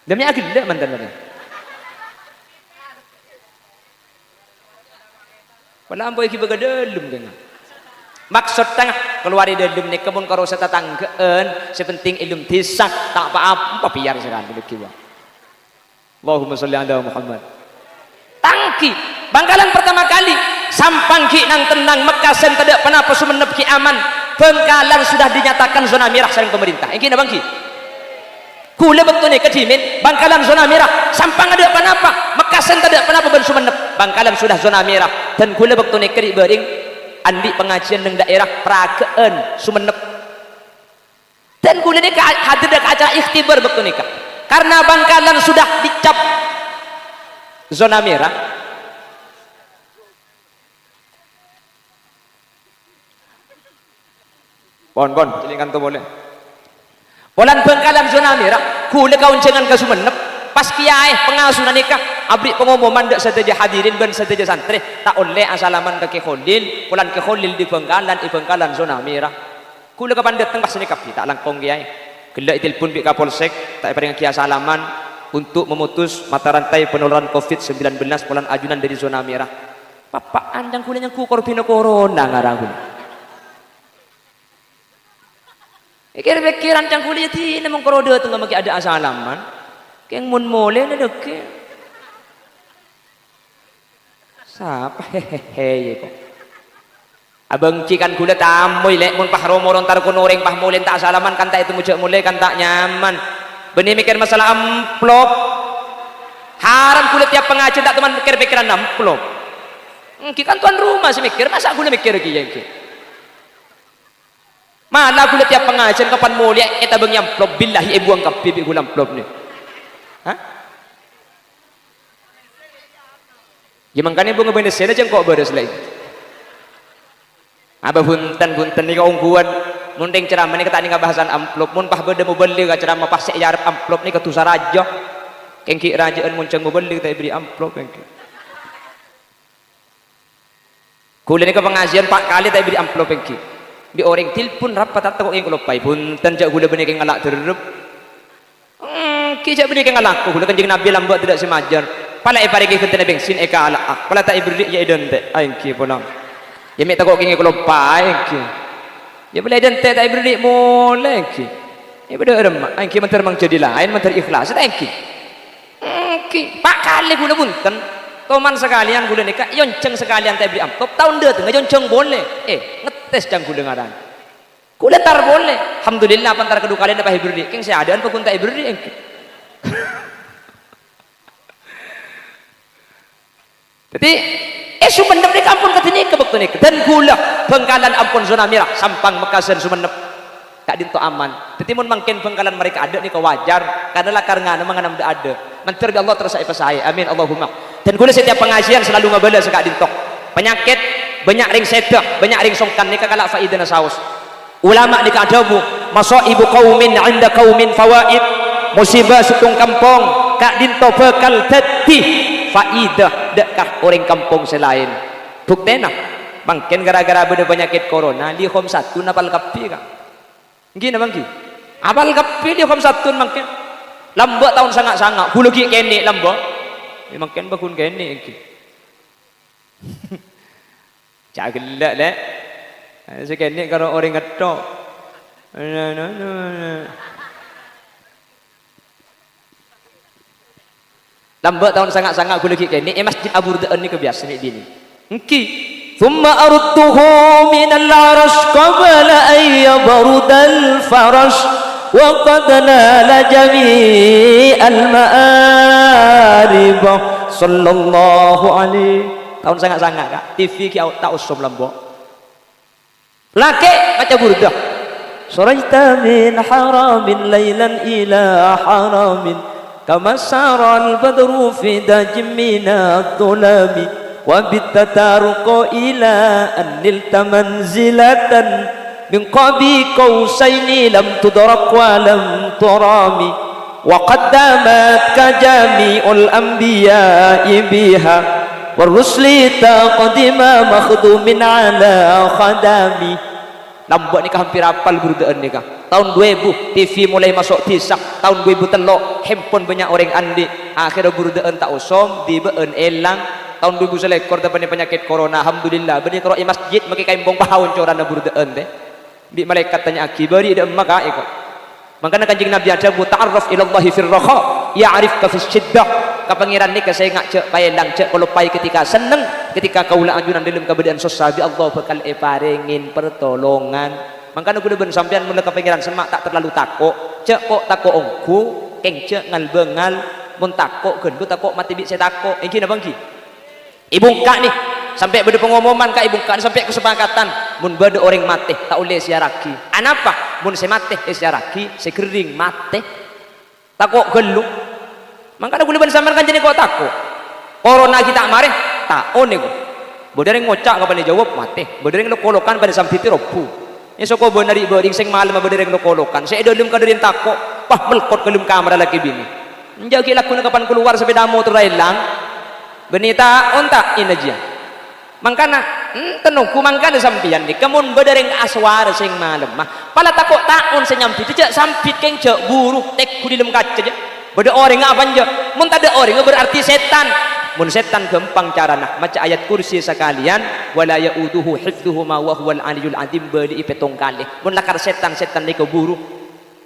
Dâmè'a ghellâ' mantan tadi. Padahal ampon èghibâ ka dâlem, kèng. Maksodda, kalowar è dâlem nèka mon karo satatangghâ'ân, sè penting è dâlem dhisa, ta' pa-apa, pabiyar sakalè laghi, wa. Allahumma shalli ala Muhammad. Tanggi, Bhângkalan pertama kali, Sampang ghi' nang-tennang, Mekkasân tadâ' ponapa, Songennep ghi' aman. Bhângkalan sudah dinyatakan zona merah sareng pemerintah. Ènggi napa ènggi? Ghulâ bâkto nèka dhimèn, Bhângkalan zona merah, Sampang tadâ' ponapa, Mekkasân tadâ' ponapa bân Songennep. Bhângkalan sudah zona merah, dan ghulâ bâkto nèka ri'-bâri' andi' pangajiân neng daerah Pragaan, Songennep. Dan ghulâ nèka hadir ka acara ikhtibar bâkto nèka. Karena Bhângkalan sudah dicap zona merah, pon, pon, cèlèng kanto polè. Polana Bhângkalan zona merah, ghulâ kaonjhângan ka Songennep. Pas kèyaè pangasuwânna nèka aberri' pangomoman dâ' sadhâjâ hadirin bân sadhâjâ santrè, ta' ollè asalaman ka Kè Kholil, polana Kè Kholil di Bhângkalan, è Bhângkalan zona merah. Ghulâ kapan dâteng pas nèka kabbhi, ta' langkong kèyaè. Ghellâ' ètelpon bi' Kapolsek, ta' èparèngaghi asalaman untuk memutus mata rantai penularan covid sembilan belas polana ajunan dâri zona merah. Pappa'an ca'na ghulâ nyangghu korbhina corona ngara ghulâ. Èkèr-pèkkèran ca'na ghulâ, iyâ dinah mon karo dâtengnga ma' ghi' adâ' asalaman. Kèng mon molèna dhâggi'. Sapa? Hehehe, iyâ kok. Abâ' ènggi kan ghulâ tamoy, Lè', mon pas ro-moro entar kono orèng pas molè ta' asalaman kan ta' ètemmo jhâ' molè kan ta' nyaman. Bânnè mèkkèr masalah amplop. Haram ghulâ tèyap pangajiân ta' toman mèkkèr pèkkèran amplop. Ènggi kan tuan rumah sè mèkkèr, masa' ghulâ mèkkèr kèya ènggi? Mala ghulâ tèyap pangajiân kapan molèya ètabângè amplop, billahi èbuwâng kabbhi bi' ghulâ amplopna. Hah? Iyâ mangkana bu ngabâna sèna jhâ' engko' bârâs laèn. Abâ bhunten, bhunten nèka ongghuwân. Mon rèng ceramah nèka ta' nèka bahasan amplop. Mon pas bâdâ moballigh ceramah pas sè èarep amplop nèka dhusa rajâ. Kèng ghi' rajâ'ân mon jhâng moballigh ta' èberri' amplop kèng ghi'. Ghulâ nèka pangajiân pa' kalè ta' èberri' amplop ènggi. Bi' orèng telpon rapat ta' tako' kèng kaloppaè. Bhunten jhâ' ghulâ bânnè kèng ngala' dherrep. Ènggi jhâ' bânnè kèng alako ghulâ Kanjeng Nabi lambâ' tadâ' sè majâr. Pala èparèngè ghântèna bènsin èkala'a. Pala ta' èberri' iyâ èdântè'. Aènggi polana. Iyâ mè' tako' kèng kaloppaè ènggi. Iyâ pala èdântè' ta' èberri' molè ènggi. Iyâ bâdâ remma. Aènggi mandhâr mangjâdi laèn, mandhâr ikhlas. Ta' ènggi. Ènggi, pa' kalè ghulâ bhunten. Toman sakalèyan ghulâ nèka èonjhâng sakalèyan ta' èberri' amplop, taon dâtengnga èonjhâng polè. Eh, ngetes ca'na ghulâ ngarana. Ghulâ entar polè. Alhamdulillah, pa' entar kaḍu kalèna pas èberri'. Kèng sè adâ'ân paggun ta' èberri' ènggi. Dhâddhi, è Songennep nèka ampon kadhi nèka bâkto nèka. Dan ghulâ Bhângkalan ampon zona merah, Sampang, Mekkasân, Songennep. Ka'ḍinto aman. Dhâddhi, mon mangkèn Bhângkalan marè kaadâ' nèka wajar, karna lakar nganamma nganam ḍâ'-aḍâ'. Mandhâr bi' Allah terros èpasaè. Amin, Allahumma. Dan ghulâ setiap pangajiân selalu ngabâlâ sè ka'ḍinto. Panyakèt, bânnya' rèng sèdhâ, bânnya' rèng songkan, nèka kala' faèdana saos. Ulama nèka adhâbu, "Masaibu qaumin 'inda qaumin fawaid." Musibâ sèttong kampong ka'ḍinto bhâkal dhâddhi faèdâ ḍâ' ka orèng kampong sè laèn. Buktèna, mangkèn ghârâ-ghârâ bâḍâ panyakèt corona, li khomsatun apal kabbhi, Ka'. Ènggi napa ènggi? Apal kabbhi li khomsatun mangkèn. Lambâ' taon sanga'-sanga', ghulâ ghi' kènè' lambâ'. Yâ mangkèn paggun kènè' ènggi. Jhâ' ghellâ', Lè'. Sè kènè' karo orèng ngetthok. Lambâ' taon sanga'-sanga' ghulâ ghi' kènè' è masjid aburdâ'ân nèka biyasa nè' binè'. Èngghi. "Tsumma ardhuhu minal 'arsy qabla an yabrudal farasy wa qad nala jami'al ma'arib." Sallallahu alaihi. Taon sanga'-sanga', Ka'. T V ghi' au-, ta' osom lambâ'. Lakè' maca burdah. "Kharajta min haramin lailan ila haramin, kama saral badru fi dajjin minadh dhulami, wa bitta tarqa ila an nilta manzilatan min qabi qausaini lam tudrak wa lam turami." Wa qaddamatka jami'ul anbiya'i biha, wa rusli taqdima makhdumin ala khadami. Lambâ' nèka hampir apal burdâ'ân nèka. Taon dhu èbu, T V molaè maso' dhisa. Taon dhu èbu tello', handphone bânnya' orèng andi'. Akhèrra burdâ'ân ta' osom, dhibâ'ân èlang. Taon dhu èbu salèkor tapènè panyakèt corona, alhamdulillah. Bânnè karo è masjid, makè kaèmbong paha oncoranna burdâ'ân, tè. Bi' malaèkat tanya'aghi, "Bâri' dâ' emma, Ka', èko?" Mangkana Kanjeng Nabi adhâbu, "Ta'arraf ilallahi fir rakha, ya'rifka fis syiddah." Ka Pangèran nèka sènga' jhâ' paèlang, jhâ' kaloppaè ketika senneng, ketika kaulâ ajunan dâlem kabâdâ'ân sossa, bi' Allah bhâkal èparèngè pertolongan. Mangkana ghulâ bân sampèyan mon la ka Pangèran semma' ta' terlalu tako', jhâ' ko'-tako' ongghu, kèng jhâ' ngal-bângal, mon tako' ghândhu tako' matè bi' sè tako', èngghi napa èngghi? È bungka'na, sampè' bâdâ pangomoman ka è bungka'na, sampè' kasepakatan, mon bâdâ orèng matè, ta' ollè èsèyarraghi. Anapa? Mon sè matè èsèyarraghi, sè ghâring matè. Tako' ghâllu. Mangkana ghulâ bân sampèyan kan jhâ' nèko tako'. Corona ghi' ta' marè, ta' onèng. Bâdâ orèng ngoca' kapan èjâwâb, matè. Bâdâ orèng lok-kolokan panè sambhidhi robbhu. È sokobâna ri'-bâring sèng malemma bâdâ orèng lok-kolokan. Sè è dâlem kadhâddhiyân tako', pas melkot ghâlem kamara lakè binè. Enjâ' ghi' lagghuna kapan kalowar sapèda motorra èlang. Bânnè ta' onta' ènna jiyâ. Mangkana, enten ongghu mangkana sampèyan nèka mon bâdâ rèng asowara sèng malemma, pala tako' ta'on sè nyambhidhâ, jhâ' sambhit kèng jhâ' buru, tèngghu dâlem kaca jhâ'. Bâdâ orèngnga apa enjâ'? Mon tadâ' orèngnga berarti sètan. Mon sètan ghâmpang carana, maca ayat kursi sakalèyan, "Wa la ya'uduhu hifdhuhuma wa huwal aliyyul adzim," bâli'i pèttong kalè. Mon lakar sètan, sètan nèka buru.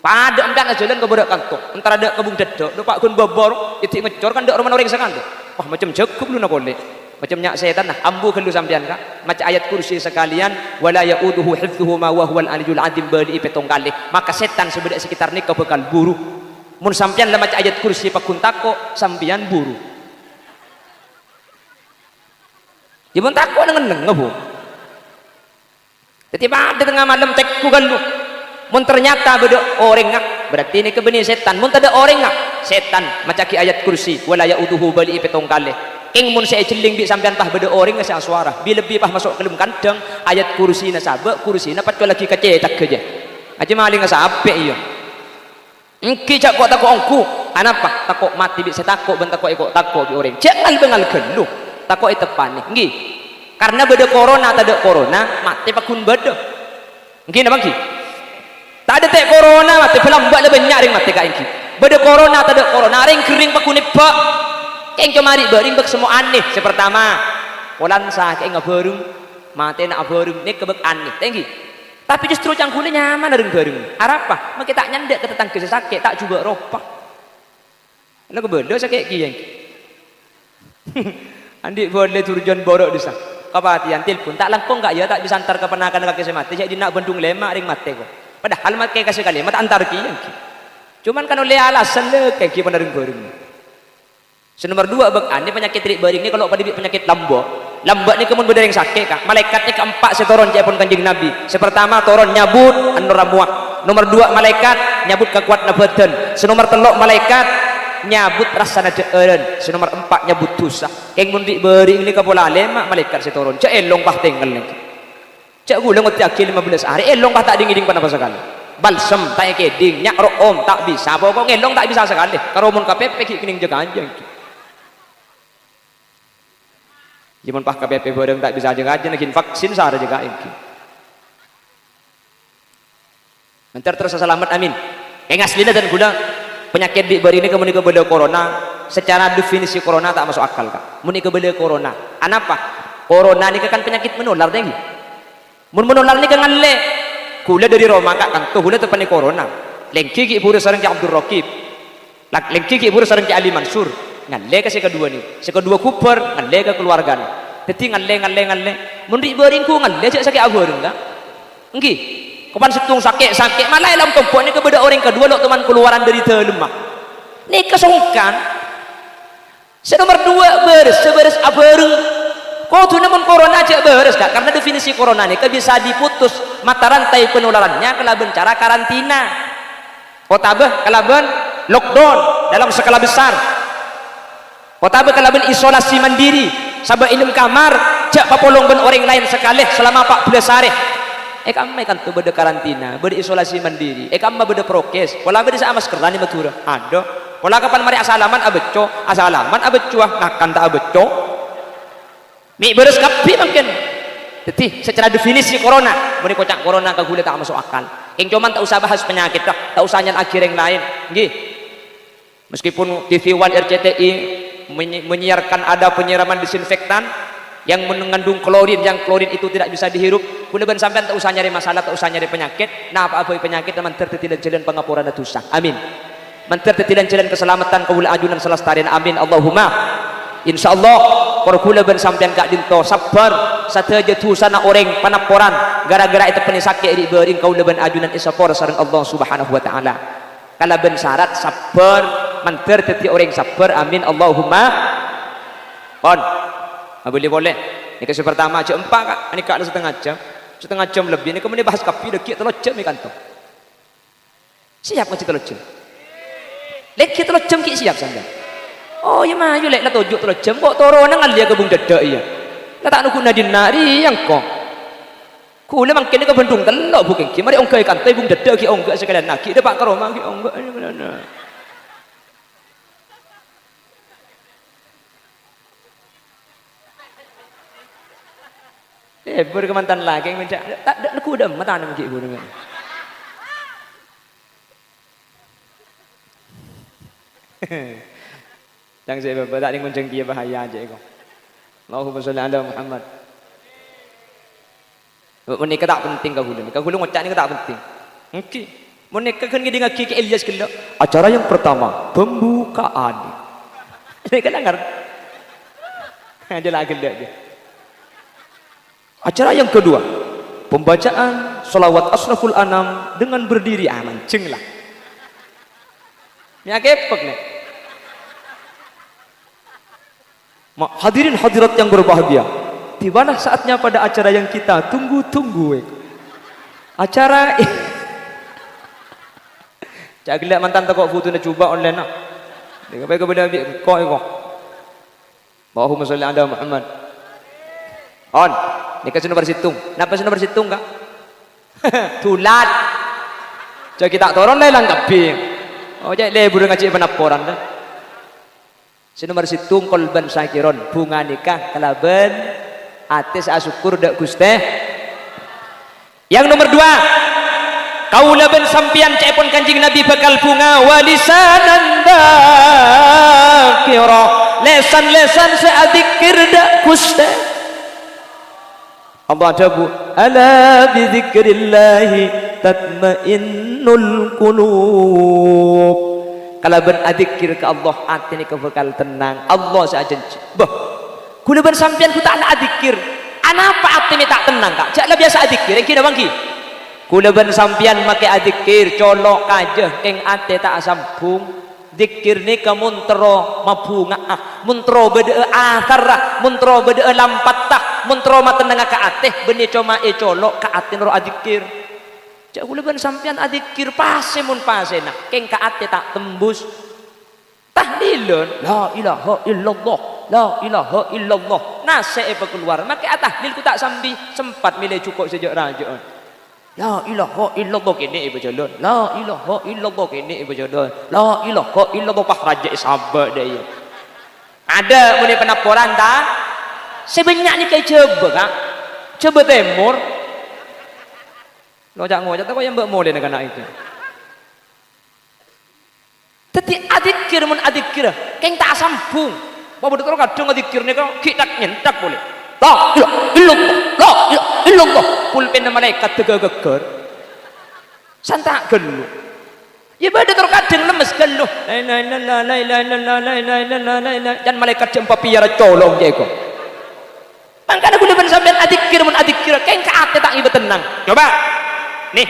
Padâ empèyan ajhâlân ka bârâ' kanto, entara dâ' ka bung dâddhâ', dâpa' ghun bâbâr, èdhi' ngèccor kan dâ' romana orèng sakalè. Wah, macem jhâghung lu na polè. Macem nya' sètanna, ambu ghâllu sampèyan, Ka'. Maca ayat kursi sakalèyan, "Wa la ya'uduhu hifdhuhuma wa huwal aliyyul adzim," bâli'i pèttong kalè. Maka sètan sè bâdâ è sekitar nèka bhâkal buru. Mon sampèyan la maca ayat kursi pagghun tako', sampèyan buru. Yâ, mon tako' neng-ennengnga, Bu. Dhâddhi padâ tengnga malem tèngghu ghâllu. Mon ternyata bâdâ orèngnga, berarti nèka bânnè sètan. Mon tadâ' orèngnga, sètan maca'aghi ayat kursi, "Wa la ya'uduhu," bâli'i pèttong kalè. Kèng mon sè èjhelling bi' sampèyan pas bâdâ orèngnga sè asowara, bi-, lebbi pas maso' ka dâlem kandhâng, ayat kursina sabâ', kursina paccolaghi ka cètagghâ jhâ. Ajjhâ malinga sapè iyâ. Èngghi jhâ' ko'-tako' ongghu. Anapa? Tako' matè bi' sè tako' bân tako' èko'-tako' bi' orèng. Jhâ' ngal-bângal ghâllu. Tako' èteppanè. Èngghi. Karna bâdâ corona tadâ' corona, matè pagghun bâdâ. Èngghi napa èngghi? Tadâ' tè' corona matè, bâlâmbâ' la bânnya' rèng matè ka'èngghi. Bâdâ corona tadâ' corona, rèng ghering pagghun èbâ'. Kèng coma ri'-bâring bâk semmo anè. Sè partama, polan sakè'èng abhâreng, matèna abhâreng, nèka bâk anè. Tèngghi. Tapè justru cangghulâ nyamana rèng-bhâreng. Arapa? Makè ta' nyandhâ' ka tatangghâ sè sakè', ta' jhubâ' ropa. La kabâlâ sakè' kèya èngghi. Andi' bhâlâ durjân bârâ' dhisa. Kapatèyan telpon, "Ta' langkong, Ka', yâ, ta' bisa antar ka ponakanna kakè sè matè, sè è dinna' Bandung lèma' rèng matè, ko'." Padahal matè ka sakalè, ma' ta' antar kèya èngghi. Coma kan ollè alasan, lè, kèngghi pon rèng-bhâreng. Sè nomer duwâ', bâk anè panyakèt ri'-bâring nèka lo' padâ bi' panyakèt lambâ'. Lambâ' nèka mon bâdâ rèng sakè', Ka', malaèkat nèka empa' sè toron ca'èpon Kanjeng Nabi. Sè partama toron nyabut, an-nur amwa. Nomer duwâ', malaèkat nyabut kakowadhânna bhâdhân. Sè nomer tello', malaèkat nyabut rassana dhâ'ârân. Sè nomer empa', nyabut dhusa. Kèng mon ri'-bâring nèka pola lèma' malaèkat sè toron. Jhâ' èlong pas tengngel nèka. Jhâ' ghulâ ngoddhi'aghi lèma bellâs arè, èlong pas ta' dhing-ngèdhing ponapa sakalè. Balsem ta' èkèdhing, nya' ro'om ta' bisa, pokok èlong ta' bisa sakalè. Karo mon K P P ghi' kennèng jâgâ anjâng. Yâ, mon pas K P P bhârâng ta' bisa jâgâ anjâng, ghi' vaksin sara jâgâ èngghi. Mandhâr terros salamet, amin. Kèng aslina dân ghulâ, panyakèt ri'-bâring nèka mon èkabâlâ corona, secara definisi corona ta' maso' akal, Ka'. Mon èkabâlâ corona. Anapa? Corona nèka kan panyakèt menular, ta' èngghi? Mon manolar nèka ngallè. Ghulâ dâri roma ka' kanto ghulâ teppanè corona. Lèngghi ghi' bhuru sareng Kè Abdul Raqib. La-, lèngghi ghi' bhuru sareng Kè Ali Mansur. Ngallè ka sè kaduwâ nèko. Sè kaduwâ ghubâr, ngallè ka kaluwargana. Dhâddhi ngallè, ngallè, ngallè. Mon ri'-bâri' ngghu ngallè jhâ' sakè' abhâreng, ta'? Ènggi. Kapan sèttong sakè', sakè', malaè lom tompo' nèka bâdâ orèng kaduwâ lo' toman kalowaran dâri dâlemma. Nèka songkan. Sè nomer duwâ', bârâs, sè bârâs abhâreng. Kodhuna mon korona jhâ' bârâs, Ka', karena definisi korona nèka bisa diputus mata rantai penularannya kalabân cara karantina. Otabâ kalabân lockdown dalam skala besar. Otabâ kalabân isolasi mandiri, sabâ' è dâlem kamar, jhâ' papolong bân orèng laèn sakalè salama pa' bellâs arè. È kamma è kanto bâdâ karantina, bâdâ isolasi mandiri, è kamma bâdâ prokes, pola bâdâ sè amaskeran è Madhurâ. Adhu, pola kapan marè asalaman abâcco, asalaman abâccowa, ngakan ta' abâcco. Mè' bârâs kabbhi mangkèn. Dhâddhi, secara definisi korona, mon èkoca' korona ka ghulâ ta' maso' akal. Kèng coma ta' osa bahas panyakèt, ta' osa nyala'aghi orèng laèn. Ènggi. Meskipun T V One R C T I menyi-, menyiarkan ada penyiraman disinfektan yang mengandung klorin, yang klorin itu tidak bisa dihirup, ghulâ bân sampèyan ta' osa nyarè masalah, ta' osa nyarè panyakèt. Napa'a bhâi panyakèt, mandhâr dhâddhi lan-jhâlân pangaporana dhusa. Amin. Mandhâr dhâddhi lan-jhâlân kasalameddhân kaulâ ajunan salastarèna. Amin. Allahumma. Insyaallah, kor ghulâ bân sampèyan ka'dinto sabbhâr sadhâjâ dhusana orèng panapporan gara-gara èteppa'è sakè' ri'-bâri'na kaulâ bân ajunan èsapora sareng Allah Subhanahu wa Ta'ala. Kalabân sarat sabbhâr, mandhâr dhâddhi orèng sabbhâr. Amin. Allahumma. Pon. Abâli polè. Nèka sè partama jhâ' empa', Ka'. Nèka la satengnga jhâm. Satengnga jhâm lebbi. Nèka mon èbahas kabbhi, dhâggi' tello jhâm è kanto. Siap ngajhi tello jhâm? Lèghi tello jhâm ghi' siap sampèyan? Oh, iyâ mayu, Lè', la toju' tello jhâm, kok torona ngallèya ka Bung Dhâdhâ, iyâ. La ta' nunggu na-dinna', rèya engko'. Ghulâ mangkèn ka Bandung tello', Bu, kèng ghi'. Marè ongghâ è kanto Bung Dhâdhâ ghi' ongghâ sakalèyan, ghi' dâpa' ka roma ghi' ongghâ. Èbhur ka mantan lakè, ngenca', ta', ta' neggu' dâ' emma tanam ghi' buru. Tang sè bâbâ ta' ngonjhâng kèya bahaya jâ' èko. Allahumma sholli ala Muhammad. Mon nèka ta' penting ka ghulâ, ka ghulâ ngoca' nèka ta' penting. Ènggi. Mon nèka kan ngèdingngaghi Kè Ilyas ghellâ'. Acara yang pertama, pembukaan. Nèka la ngartè. Aja la ghellâ' jâ. Acara yang kedua, pembacaan sholawat asyraful anam dengan berdiri. Ah, manjheng la. Nèka kepek, nè. Ma-, hadirin hadirat yang berbahagia, tibalah saatnya pada acara yang kita tunggu-tunggu, eh. Acara i-, Ca'na ghellâ' mantan tako' bhudhuna jhubâ' onlèna. Dingabâi kabâdâ bi' engko' èko. Allahumma sholli ala Muhammad. On, nèka sè nomer sèttong. Napa sè nomer sèttong, Ka'? Dulat. Jâ' ghi' ta' toron lèlang kabbhi. Oh, jâ' lebur ngajhi panapporan, dâ. Sè nomer sèttong, qalban syakiron, bhunga nèka kalabân atè sè asokkor dâ' Ghustè. Yang nomer dua, kaulâ bân sampèyan ca'èpon Kanjeng Nabi bhâkal bhunga, "Wa lisanan dzakira," lèsan-lèsan sè adzikkèr dâ' Ghustè. Allah adhâbu, "Ala bidzikrillahi tatmainnul qulub." Kalabân adzikkèr ka Allah, atè nèka bhâkal tennang. Allah sè ajhânjhi. Bâh, ghulâ bân sampèyan ghu ta' la adzikkèr. Anapa atè mè' ta' tennang, Ka'? Jâ' la biyasa adzikkèr, ènggi napa ènggi? Ghulâ bân sampèyan makè adzikkèr, colo' kajâ, kèng atè ta' asambhung. Dzikkèr nèka mon terro mabhunga'a, mon terro bâdâ'â asarra, mon terro bâdâ'â lampatta, mon terro matennengnga ka atè, bânnè coma ècolo' ka atè noro' adzikkèr. Jâ' ghulâ bân sampèyan adzikkèr pasè mon pasèna, kèng ka atè ta' tembus. Tahlilan, "La ilaha illallah, la ilaha illallah." Nasè' èpakalowar, makè atahlil ghu ta' sambi, sempat mèlè jhuko' sè jâ'-rajâ'ân. "La ilaha illallah," kènè' èpajhâlân. "La ilaha illallah," kènè' èpajhâlân. "La ilaha illallah," pas rajâ èsabâ' dâ' iyâ. Adâ' monè panapporan, ta'? Sè bânnya' nèka è Jhâbâ, Ka'. Jhâbâ Tèmor. Lo ca'-ngoca' tako' yâ mbâ' molèna kana' ènggi. Dhâddhi adzikkèr mon adzikkèr, kèng ta' asambhung. Pabudhut ro kadhâng adzikkèr nèka ghi' thak-nyènthak polè. La ilaha illallah, la ilaha illallah. Pulpènna malaèkat dâgâ gheggher. Santa' ghâllu. Yâ bâdâ tor kadhâng lemmes ghâllu. La ilaha illallah, la ilaha illallah, la ilaha illallah, la ilaha. Can malaèkat jhâ' empa' pèyara colong jâ' èko. Mangkana ghulâ bân sampèyan adzikkèr, mon adzikkèr, kèng ka atè ta' ngibâ tennang. Coba. Nih.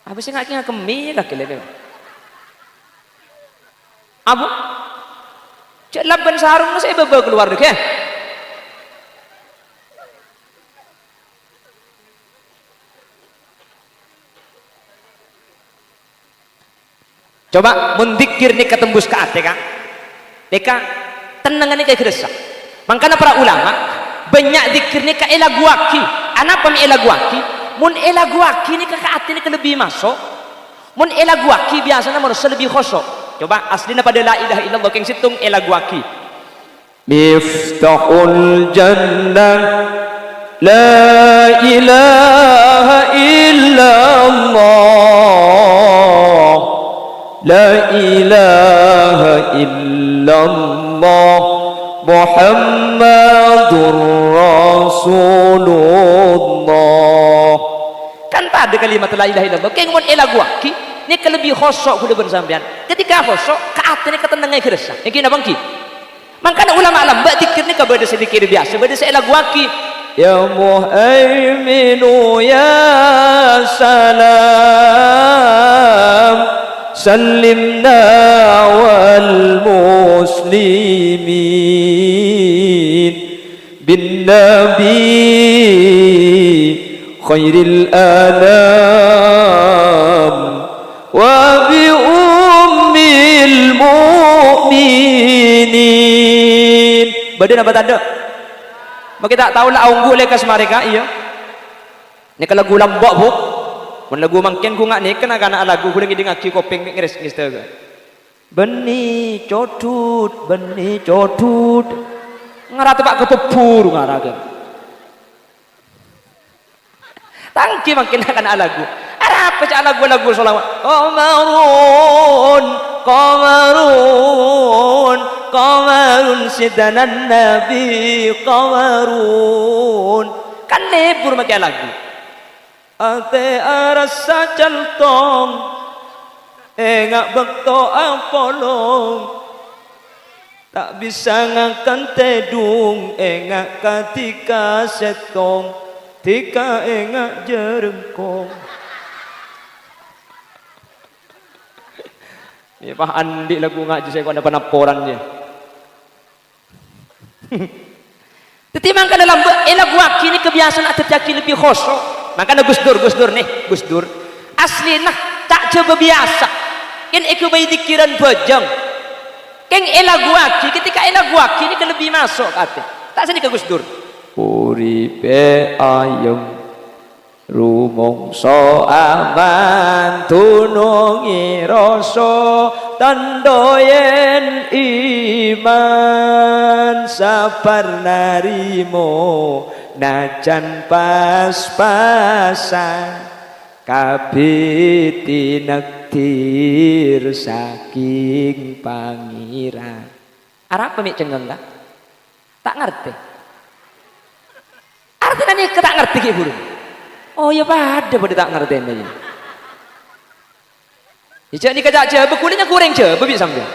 Apa sè ngakè-ngakemmè kakè lè, Bib? Apa? Jhâ' labân sarong sè bâbâ kalowar, ghi. Coba, mon dzikkèr nèka tembus ka atè, Ka'. Nèka, tennengnga nèka èghâressa. Mangkana para ulama, bânnya' dzikkèr nèka èlaguwaghi. Anapa mè' èlaguwaghi? Mon èlaguwaghi nèka ka atè nèka lebbi maso'. Mon èlaguwaghi biyasana manossa lebbi khosyo'. Coba, aslina padâ la ilaha illallah, kèng sèttong èlaguwaghi. Miftahul jannah, la ilaha illallah, la ilaha illallah, Muhammadur Rasulullah. Kan padâ kalimat la ilaha illallah, kèng mon èlaguwaghi, nèka lebbi khosyo' ghulâ bân sampèyan. Ketika khosyo', ka atè nèka tennengnga èghâressa. Ènggi napa ènggi? Mangkana ulama lambâ' dzikkèr nèka bâdâ sè dzikkèr biyasa, bâdâ sè èlaguwaghi. Ya Muhaiminu ya Salam, sallimna wal muslimin bin Nabi khairil anam wa bi ummil mu'minin. Bâdâ napa tadâ'? Makè ta' tao la aongghu lè ka samarè, Ka', iyâ. Nèka lagu lambâ', Bu. Mon lagu mangkèn ghu nga' nèka na'-kana' lagu ghulâ ngèdingngaghi kopèng mè' ngres-, ngestèga. Bânnè codhut, bânnè codhut. Ngara teppa' ka bhubhur ngara, Ka'. Tangghi mangkèn na'-kana' lagu. Arapa ca' lagu-lagu sholawat? Qamarun, qamarun, qamarun, Sayyidina Nabi qamarun. Kan lebur makè lagu. Atè arassa calthong, enga' bâkto apolong. Ta' bisa ngakan tèdung, enga' kadhika sèttong, dhika enga' jhârângkong. Yâ, pas andi' lagu ngajhi sè kona panapporan, yâ. Dhâddhi mangkana lambâ' èlaguwaghi nèka biyasana adhâddhiyaghi lebbi khosyo'. Mangkana Gus Dur, Gus Dur, nè, Gus Dur. Aslina ta' jhâbâ biyasa. Kèng èghâbây dhikkèran bhâjâng. Kèng èlaguwaghi, ketika èlaguwaghi nèka lebbi maso' ka atè. Ta' sanèka Gus Dur. Uripè ayem, rumongso aman, dunongè rasa, tandhâ yèn iman, sabar narèma, najan pas-pasan. Kabbhi tinakdir saking Pangèran. Arapa mè' cengngeng, Ka'? Ta' ngartè. Artèna nèka ta' ngartè ghi' bhuru. Oh, yâ padâ, padâ ta' ngartèna, yâ. Yâ, jhâ' nèka ca' Jhâbâ, ghulâ nyaku orèng Jhâbâ bi' sampèyan.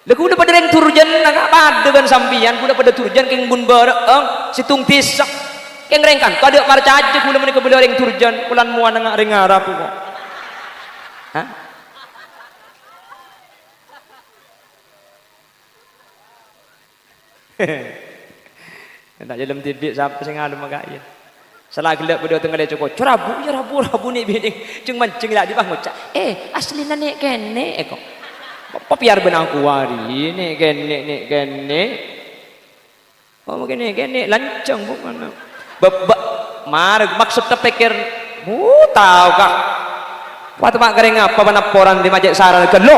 La ghulâ padâ rèng Durjan, na, Ka', padâ bân sampèyan, ghulâ padâ Durjan kèng bun bârâ'eng, sèttong dhisa. Kèng rèng kanto adâ' parcajâ ghulâ manèka bâli orèng Durjan, polana mowana nga' rèng Arab kok. Hah? Ta' jhâlem dhibi' sapa sè ngalem ka' iyâ. Sala ghellâ' bâdâ tengngallè coko', "Cè' rabu, yâ rabu, rabu nè' binè." Jhâng-manjhâng la' dhibi' ngoca', "Eh, aslina nè' kènè', eh, kok." Apa pèyar bân angkuwari, nè' kènè', nè' kènè'. Oh, kènè', kènè', lanjhâng, Bu, mana. Bâ-, bâ-, mara maksud tapèkkèr, "Bu, tao, Ka'." Wa, ta' ma' karè ngapa panapporan di macet saran ghâllu.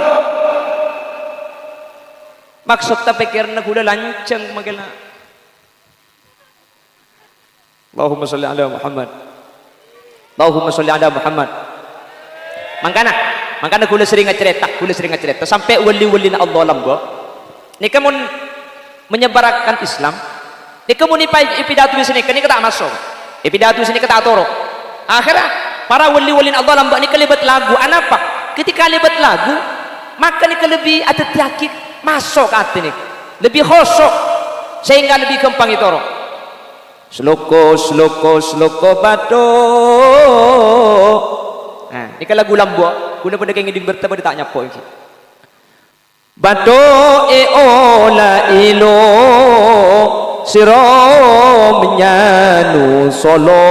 Maksud tapèkkèrna ghulâ lanjhâng mangkèna. Allahumma sholli ala Muhammad. Allahumma sholli ala Muhammad. Mangkana, mangkana ghulâ serrèng acarèta, ghulâ serrèng acarèta sampè' wali-walina Allah lambâ'. Nèka mon menyebarkan Islam, nèka mon èpa-, èpidato sanèka, nèka ta' maso'. Èpidato sanèka ta' atoro'. Akhèrra Para wali-walina Allah lambâ' nèka lèbât lagu. Anapa? Ketika lèbât lagu, maka nèka lebbi adhâddhiyâghi maso' ka atè nèka. Lebbi khusyu', sehingga lebbi ghâmpang ètoro'. Saloko, saloko, saloko bathok. Nah, nèka lagu lambâ'. Ghulâ padâ kèngèng ding bârta padâ ta' nyapo' ènggi. Bathok è ola ilo, sèro mènyanu solo,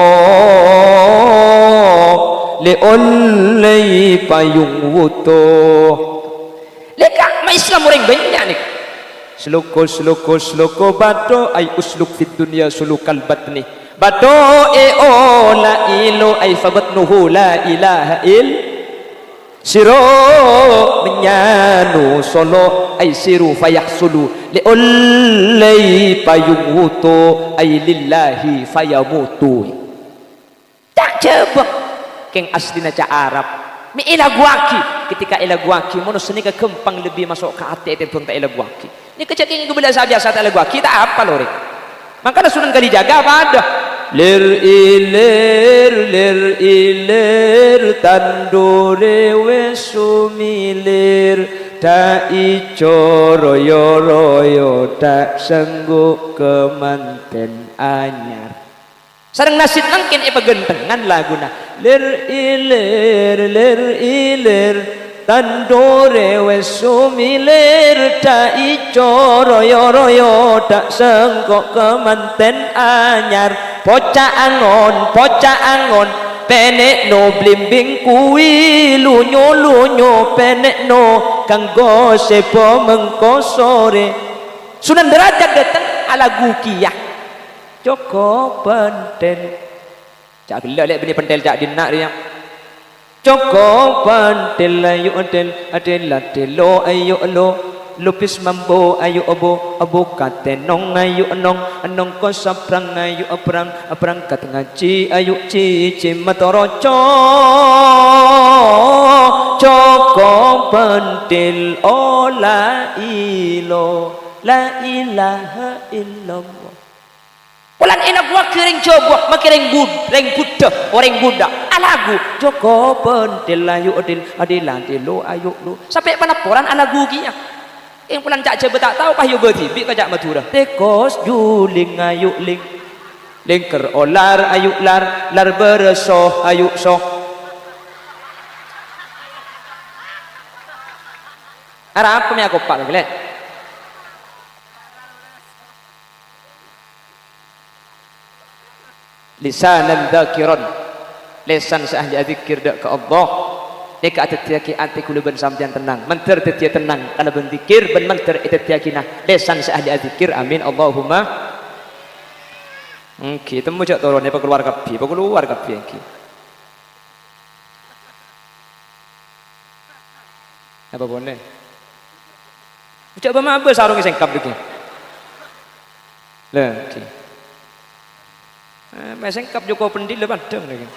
lè ollè payung wuto. Lèka, ma' Islam orèng bânnya' nèka. Saloko, saloko, saloko bathok, ay usluk fid dunya sulukal batni. Bathok è ola ilo, ay fa batnuhu la ilaha ill-, sèro mènyanu solo, ay siru fayahsulu, lè ollè payung wuto, ay lillahi fayamutu. Ta' jhâbâ, kèng aslina ca' Arab. Mè' èlaguwaghi, ketika èlaguwaghi, manossa nèka ghâmpang lebbi maso' ka atè ètèmbhâng ta' èlaguwaghi. Nèka jhâ' kèng ghubâlâ sa-biyasa ta' èlaguwaghi, ta' apa lorè. Mangkana Sunan Kalijaga padâ. Lir-ilir, lir-ilir, tandurè wis sumilir, ta' ijo royo-royo, ta' senggu' ka mantèn anyar. Sareng nasid mangkèn èpaghântengan laguna. Lir-ilir, lir-ilir, tandurè wis sumilir, ta' ijo royo-royo, ta' sengko' ka mantèn anyar. Poca' angon, poca' angon, pènè'no blimbing kuwi, lunyo-lunyo pènè'no kanggo sèpo mengko sore. Sunan Derajat dâteng alagu kèya. Coko' penthèl. Ca' ghellâ' lè' bânnè penthèl ca' dinna' rèya. Coko' penthèl ayu' thèl, athèl athèlo ayu' lo. Lupis mambu ayu' bu, bu katènong ayu' nong, nong ka sabrang ayu' abrang, abrang kat ngajhi ayu' jhijhi matoro co. Coko' penthèl ola ilo, la ilaha illallah. Polana èlaguwaghi rèng Jhâbâ, makè rèng Bud-, rèng Buddha, orèng Buddha. Alagu, "Coko' penthèl ayu' dhil, adhil athèlo ayu' lo." Sampè' panapporan alagu kèya. Èng polana ca' Jhâbâ ta' tao, pas èyobâ dhibi' ka ca' Madhurâ. Tèkos juling ayu' ling. Lèngker olar ayu' lar, lar bârâso ayu' so. Arapa mè' akopa' ghellâ'? Lisanan dzakiron, lèsan sè ahli adzikir dâ' ka Allah. Nèka adhâddhiyâghi atè kaulâ bân sampèyan tennang. Mandhâr dhâddhiyâ tennang kalabân dzikir bân mandhâr èdhâddhiyâghina lèsan sè ahli adzikir. Amin, Allahumma. Èngghi, temmo jhâ' toron, èpakalowar kabbhi, èpakalowar kabbhi èngghi. Apa boleh? Jhâ' bâ-mabâ sarongè sèngkap dhâggi'. Lah, oke. Eh, mè' sèngkap joko pendhil lho padhâng dhâggi'.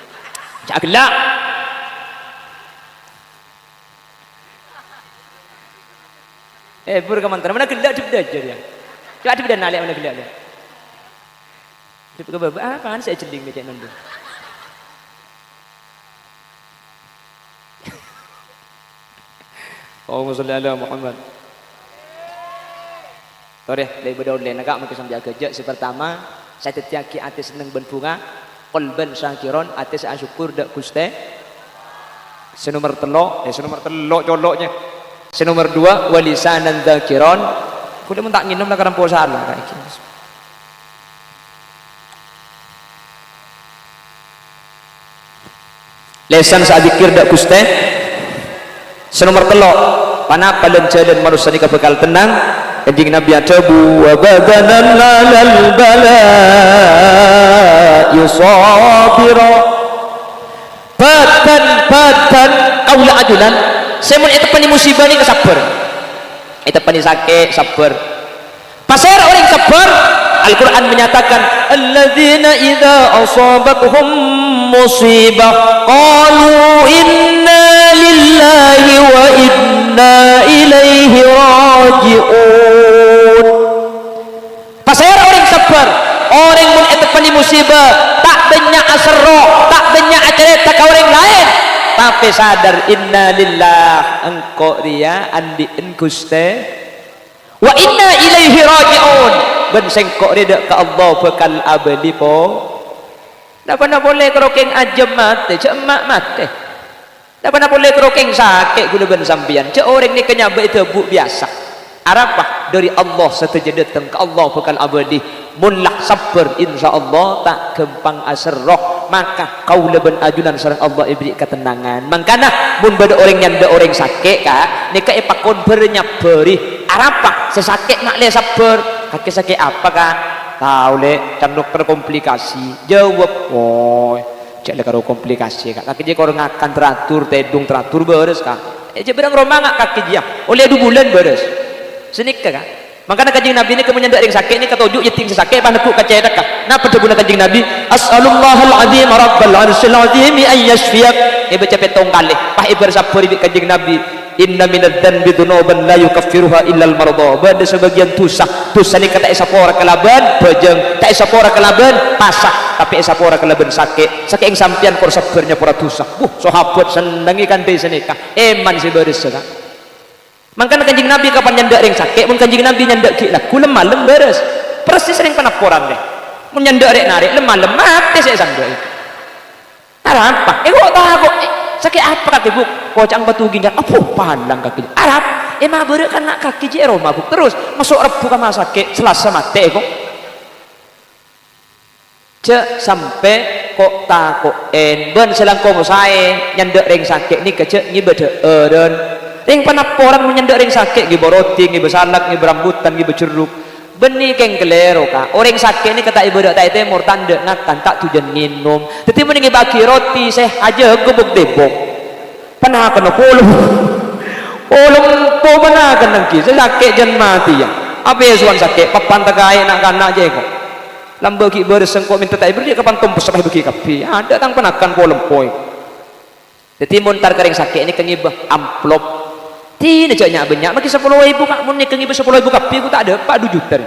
Jhâ' ghellâ'. Eh, bur ka mantra. Mana ghellâ' dhâbdhâ aja dia. Coba dhâbdhâ nalè' mana ghellâ' dia. Dhâbdhâ ka bâbâ, apaan sè èjhelling mè' cè' nondhu? Allahumma sholli ala Muhammad. Torè, lè' bâdâ ollèna, Ka', mangkè sampè' aghâjâ'. Sè partama, sè dhâddhiyâghi atè senneng bân bhunga, qalban syakiron, atè sè asokkor dâ' Ghustè. Sè nomer tello', eh, sè nomer tello' colo' nyè. Sè nomer duwâ', wa lisanan dzakiron. Kulâ mon ta' ngènom la karampo sala, Ka', iki. Lèsan sè adzikir dâ' Ghustè. Sè nomer tello', panapa lan-jhâlân manossa nèka bhâkal tennang? Kanjeng Nabi adhâbu, "Wa badanan 'alal bala'i shabira." Bâdân, bâdân kaulâ ajunan sè mon èteppanè musibâ nèka sabbhâr. Èteppanè sakè', sabbhâr. Pasèra orèng sabbhâr? Al-Qur'an menyatakan, "Alladzina idza ashabathum musibah, qalu inna lillahi wa inna ilaihi raji'un." Pasèra orèng sabbhâr? Orèng mon èteppanè musibâ, ta' bânnya' aserro, ta' bânnya' acarèta ka orèng laèn, tapè sadar, "Innalillah, engko' rèya andi'en, Ghustè. Wa inna ilaihi raji'un, bân sèngko' rèya dâ' ka Allah bhâkal abâli po-" Napa-napa polè karo kèng ajâm matè, jhâ' emma' matè. Napa-napa polè karo kèng sakè' ghulâ bân sampèyan, jhâ' orèng nèka nyabâ èdhâbu biyasa. Arapa? Dâri Allah sadhâjâ dâteng, ka Allah bhâkal abâli. Mon la sabbhâr, insyaallah ta' ghâmpang aserro. Maka kaulâ bân ajunan sareng Allah èberri' katennangan. Mangkana, mon bâdâ orèng nyandhâ orèng sakè', Ka', nèka èpakon bâr-nyabbhâri. Arapa? Sè sakè' ma' lè sabbhâr. Kakè sakè' apa, Ka'? Tao, Lè', can dokter komplikasi. Jâwâb, "Woy, jhâ' lè karo komplikasi, Ka'. Kakè jiyâ kor ngakan teratur, tèdung teratur, bârâs, Ka'. Eh, jhâ' bârâng roma nga' kakè jiyâ. Ollè du bulân bârâs." Sanèka, Ka'. Mangkana Kanjeng Nabi nèka mon nyandhâ rèng sakè' nèka toju' jhâ' tèng sè sakè' pas negghu' ka cèthagghâ. Napa dhâbuna Kanjeng Nabi? "As'alullahal azim rabbal arsyil azimi an yasyfiyak." Èbâca pèttong kalè. Pas èbâr sabbhâri bi' Kanjeng Nabi. "Inna minadz dzanbi dzunuban la yukaffiruha illal mardha." Bâdâ sabâgiyân dhusa. Dhusa nèka ta' èsapora kalabân bhâjâng, ta' èsapora kalabân pasa, tapè èsapora kalabân sakè'. Sakè'eng sampèyan kor sabbhâr nyapora dhusa. Wuh, sahabat sennengngè kantha sanèka. Èman sè bârâssa, Ka'. Mangkana Kanjeng Nabi kapan nyandhâ rèng sakè', mon Kanjeng Nabi nyandhâ ghi' lagghu lem-malem bârâs. Persis rèng panapporan, lè'. Mon nyandhâ rè'-narè', lem-malem matè sè èsandhâi. Arapa? Eh, kok tako'? Eh, sakè' apa kakè, Bu'? Koca'na bâto ginjal. Apo, palang kakè. Arapa? Eh, mabârâ' kana' kakè jiyâ è roma, Bu'. Terros, maso' Rebbhu ka ma' sakè', Salasa matè, kok. Jhâ' sampè' ko'-tako'en. Bân sè langkong saè nyandhâ rèng sakè' nèka jhâ' ngibâ dhâ'ârân. Rèng panapporan mon nyandhâ rèng sakè' ngibâ roti, ngibâ salak, ngibâ rambutan, ngibâ jerruk. Bânnè kèng kalèro, Ka'. Orèng sakè' nèka ta' èbârâ' ta' ètèmor, ta' endâ' ngakan, ta' dhujân ngènom. Dhâddhi mon ngibâ'âghi roti sè ajâgâ bok-tèbok. Panakanna polem-, polem-, po panakanna ghi, sè sakè' jân matèya. Apè sowan sakè', papan takaè na'-kana' jiyâ ko'. Lambâ' ghi' bârâs sèngko' mènta ta' èberri', kapan tompes pas èbâghi kabbhi. Adâ' tang panakan polem-, poy. Dhâddhi mon tar ka rèng sakè' nèka ngibâ amplop. Dina jhâ' nya'-bânnya', maghi sapolo èbu, Ka', mon nèka ngibâ sapolo èbu kabbhi, ghu ta' dâpa' du juta rè.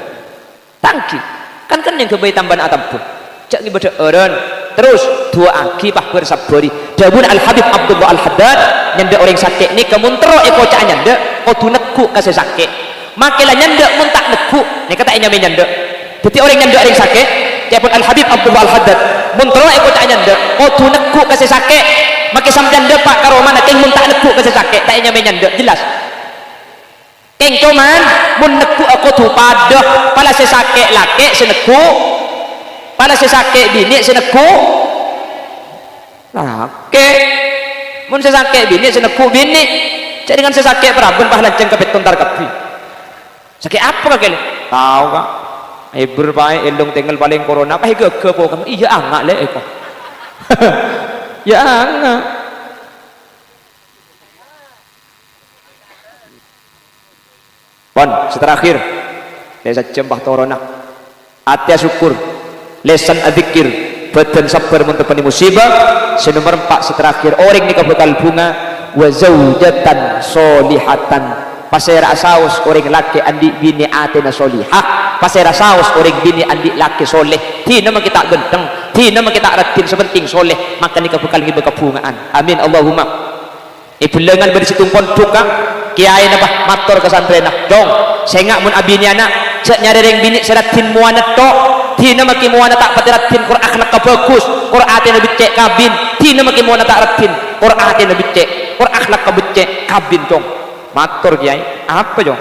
Tanggi. Kan kennèng ghâbây tambâna atambâ. Jhâ' ngibâ dhâ'ârân. Terros, du'aaghi, pas bâr-sabbhâri. Dhâbuna Al-Habib Abdullah Al-Haddad, nyandhâ orèng sakè' nèka mon terro èkoca'a nyandhâ, kodhu negghu' ka sè sakè'. Makè la nyandhâ mon ta' negghu', nèka ta' ènyamaè nyandhâ. Dhâddhi orèng nyandhâ orèng sakè', ca'èpon Al-Habib Abdullah Al-Haddad, mon terro èkoca'a nyandhâ, kodhu negghu' ka sè sakè'. Makè sampèyan dâpa' ka romana kèng mon ta' negghu' ka sè sakè', ta' ènyamaè nyandhâ. Jelas? Kèng, coman mon negghu'a kodhu padâ, pala sè sakè' lakè' sè negghu', pala sè sakè' binè' sè negghu'. Lakè'. Mon sè sakè' binè' sè negghu' binè'. Jhâ' dhingghân sè sakè' paraban pas lanjhâng ka pètto entar kabbhi. Sakè' apa kakè, Lè'? Tao, Ka'. Èbher paè, èlong tèngghâl palèng corona, pas èghâghâ po-, iyâ anga', Lè', èko. Iyâ anga'. Pon, sè terakhir. Lè' sajjhâm pas toronna. Atè asokkor, lèsan adzikir, bhâdhân sabbhâr mon teppanè musibah. Sè nomer empa', sè terakhir, orèng nèka bhâkal bhunga, wa zaujatan sholihatan. Pasèra'a saos orèng lakè' andi' binè' atèna sholihah. Pasèra saos orèng binè' andi' lakè' sholeh. Dina makè ta' ghântheng, dina makè ta' raddhin, sè penting sholeh. Maka nèka bhâkal ngibâ kabhunga'an. Amin, Allahumma. È bellângan bâdâ sèttong pondhuk, Ka'. Kèyaèna, bâh, mator ka santrèna, "Cong, sènga' mon abinèyana, jhâ' nyarè rèng binè' sè raddhin mowana tho'. Dina makè mowana ta' patè raddhin, kor akhlakka bhâghus, kor atèna beccè', kabin. Dina makè mowana ta' raddhin, kor atèna beccè', kor akhlakka beccè', kabin, Cong." Mator kèyaè, "Apa, Cong?"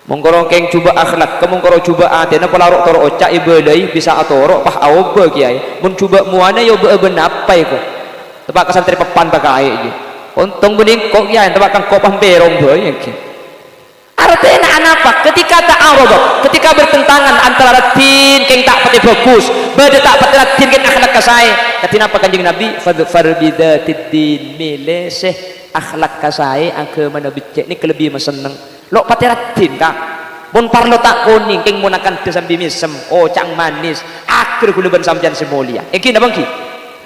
Mon kor kèng jhubâ' akhlakka, mon kor jhubâ' atèna, pola ro'-toro' oca' èbâlâi, bisa atoro', pas aobâ, kèyaè. Mon jhubâ' mowana, yâ obâ-abâ napa, èko? Teppa' ka santrè peppan takaè, jiyâ. Ontong bânnè engko', kèyaè, teppa' ka engko' pas pèrong bhâi, èngghi. Artèna anapa? Ketika ta'arud, ketika bertentangan antara raddhin kèng ta' patè bhâghus, bâdâ ta' patè raddhin kèng akhlakka saè. Kadhi napa Kanjeng Nabi? "Fadfar bidzatid din," mèlè sè akhlakka saè, aghâmana beccè', nèka lebbi masenneng. Lo' patè raddhin, Ka'. Mon parlo ta' konèng, kèng monna kandhâ sambi mèsem, oca'na manès, aghâr ghulâ bân sampèyan sè molèya. Èngghi napa èngghi?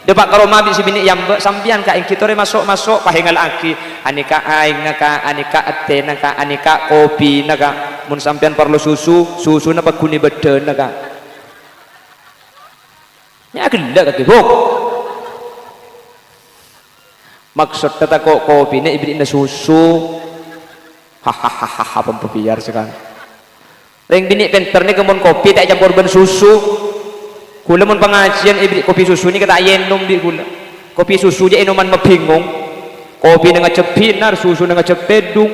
Dâpa' ka roma bi' sè binè' èyambâ', sampèyan, Ka', èngghi torè maso'-maso', pas èngalla'aghi, anèka aèngnga, Ka', anèka ètèna, Ka', anèka kopina, Ka'. Mon sampèyan parlo susu, susuna pagghun è bâddhâna, Ka'. Nya ghellâ' kakè, Bu. Maksodda tako' kopina èberri'na susu. Hahaha, pembebiyar sakalè. Rèng binè' pènter nèka mon kopi ta' ècampor bân susu. Kaulâ mon pangajiân èberri' kopi susu nèka ta' ènom bi' kaulâ. Kopi susu jâ' ènoman mabhingong. Kopina ngajhâk bhinar, susuna ngajhâk tèdung.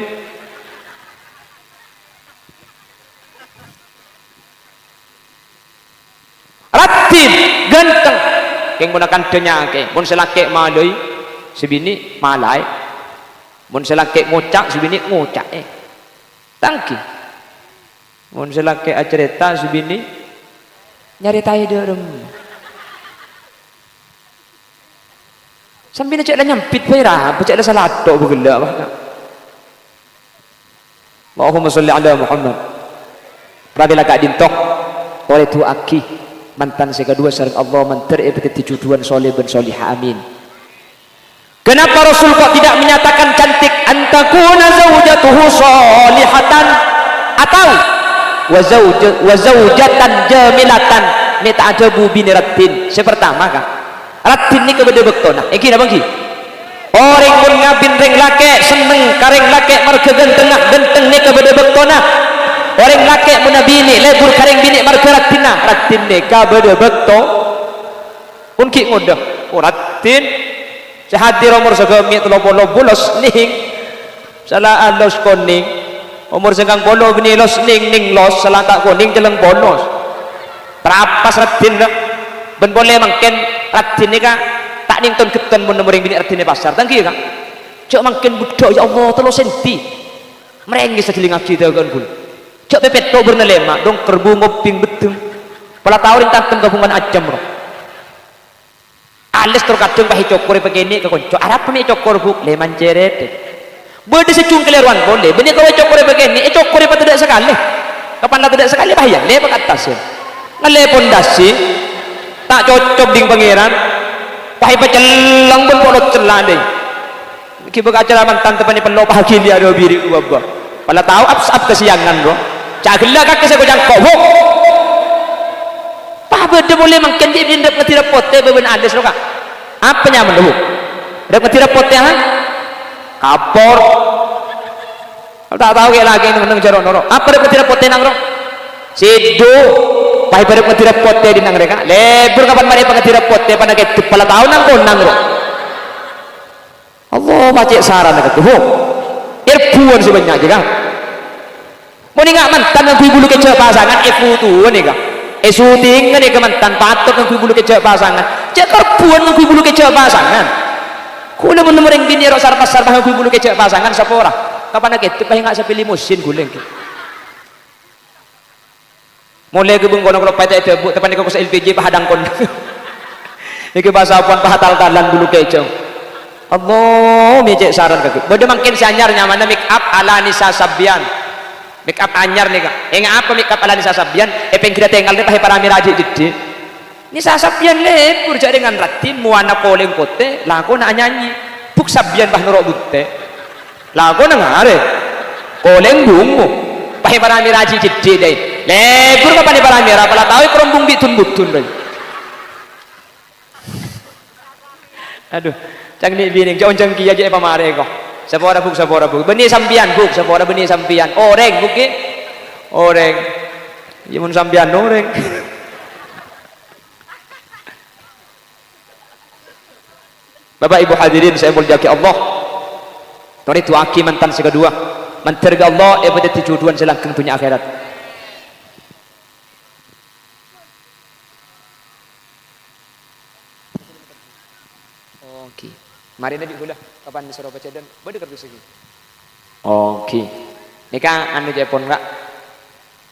Raddhin, ghântheng. Kèng mon akantha nyakè, mon sè lakè' malai, sè binè' malaè. Mon sè lakè' ngoca', sè binè' ngoca'è. Tangghi. Mon sè lakè' acarèta, sè binè' nyarètaè dhâremma. Sampèyan jhâ' la nyambit bhâi ra, jhâ' la sala atto' bhâghellâ', apa, Ka'? Allahumma sholli ala Muhammad. Pramèla ka'dinto, torè du'aaghi mantan sè kaduwâ sareng Allah mandhâr èpadhâddhi jhudhuwân sholeh bân sholihah. Amin. Kenapa Rasul kok tidak menyatakan cantik antakuna zaujatuhu sholihatan atau wa zauja-, wa zaujatan jamilatan? Mè' ta' adhâbu binè raddhin. Sè pertama, Ka'. Raddhin nèka bâdâ bâktona. Èngghi napa èngghi? Orèng mon ngabin rèng lakè', senneng ka rèng lakè' marghâ ghântengnga, ghânteng nèka bâdâ bâktona. Orèng lakè' mon abinè, lebur ka rèng binè' marghâ raddhinna, raddhin nèka bâdâ bâkto. Mon ghi' ngodâ, "Oh, raddhin sè hadir omor sagâmè' tello polo bâlâs nèng." Sala alos konèng. Omor sangang polo bânnè los nèng, nèng los, sala ta' konèng cellèng polos. Trapas raddhin, ra. Bân polè mangkèn raddhin nèka ta' nèngton ghetton mon nemmo rèng binè' raddhin è pasar. Tangghi, Ka'. Jhâ' mangkèn bhuddhâ, "Ya Allah, tello senti." Marèngès ajhâlingaghi dhâghâ'ân ghulâ. Jhâ' pèpètto' bârna lèma', dongker bungop bing beddheng. Pola tao rèng tantem kabhungan ajâm, ro. Alès tor kadhâng pas ècokorè pakènè' ka konco. "Arapa mè' ècokor, Bu'?" "Lèman cerèt." Bâdâ sè congkèlè rowan polè, bânnè karo ècokorè pakènè', ècokorè patadâ' sakalè. Kapan la tadâ' sakalè, pas iyâ, lèpa' ka attas, yâ. Ngalè pondasi, ta' cocok ding Pangèran, pas èpacelleng bân polot cella, dâi. Ghi' bâ' acara mantan teppanè pello pagi li' adhu biri' bâbâ. Pala tao ap-, ap kasiyangan, bro. Ca' ghellâ' kakè sè ko-cangko', Bu'. Pas bâdâ polè mangkèn jhi' bhâi rep-, ngadhi rep potè bâbân alès, ro, Ka'. Apa nyamana, Bu'? Rep ngadhi rep potè, ha? Kapor. Ta' tao kè lakè neng-, neng jârâ noro'. Apa rep ngadhi rep potè, nang, ro? Sèdhu. Pas bâdâ rep ngadhi rep potè dhinna' rèka. Lebur kapan marè ngadhi rep potè, pana kèdhep pala tao nang-konang, ro. Allah, pacè' sarana kakè, Bu'. Èrbhuwân sè bânnya' jâ, Ka'. Mon enga' mantan ngangghuy bulu kèjhâ' pasangan, èfotowan, Ka'. Èsutingan, Ka', mantan patot ngangghuy bulu kèjhâ' pasangan. Jhâ' èrbhuwân ngangghuy bulu kèjhâ' pasangan. Kaulâ mon nemmo rèng binè' ro' sarpas-sarpas ngangghuy bulu kèjhâ' pasangan, sapora. Kapan kèdhep pas enga' sapè limosin ghulâ, Ka'. Molè ghâbâng kono kaloppaè ta' èdhâbu, teppanèka kos L P G pahadhângkon. Nèka bhâsa apowan pahatal-talan bulu kèjhâ'. Allah, mè' cè' saran kakè. Bâdâ mangkèn sè anyar nyamana make up ala Nisa Sabyan. Make up anyar nèka. Enga' apa make up ala Nisa Sabyan? È pèngghirra tèngal nè pas èparamèra jhi'-jheddhi'. Nisa Sabyan lebur jhâ' rèng raddhin, mowana kolèng potè, lakona anyanyi. Bu' Sabyan pas noro' bhuntè. Lakona ngarè. Kolèng bungo. Pas èparamèra jhi'-jheddhi', dâi. Lebur kapan èparamèra, pala tao èkarombong bi' dun-budun, dâi. Adhu, cangkèng binèng, jhâ' onjhâng kèya jhâ' èpamarè, ko. Sapora, Bu', sapora, Bu'. Bânnè sampèyan, Bu', sapora bânnè sampèyan. Orèng, Bu', ghi? Orèng. Iyâ, mon sampèyan orèng. Bapak Ibu hadirin sè èmoljâ'aghi Allah, torè du'aaghi mantan sè kaduwâ. Mandhâr bi' Allah èpadhâddhi jhudhuwân sè langgeng dhunnya akhèrat. Oke. Marèna bi' ghulâ, kapan soro pajhâlân, bâdâ kardus ghi. Oke. Nèka anu jâ' pon, Ka'.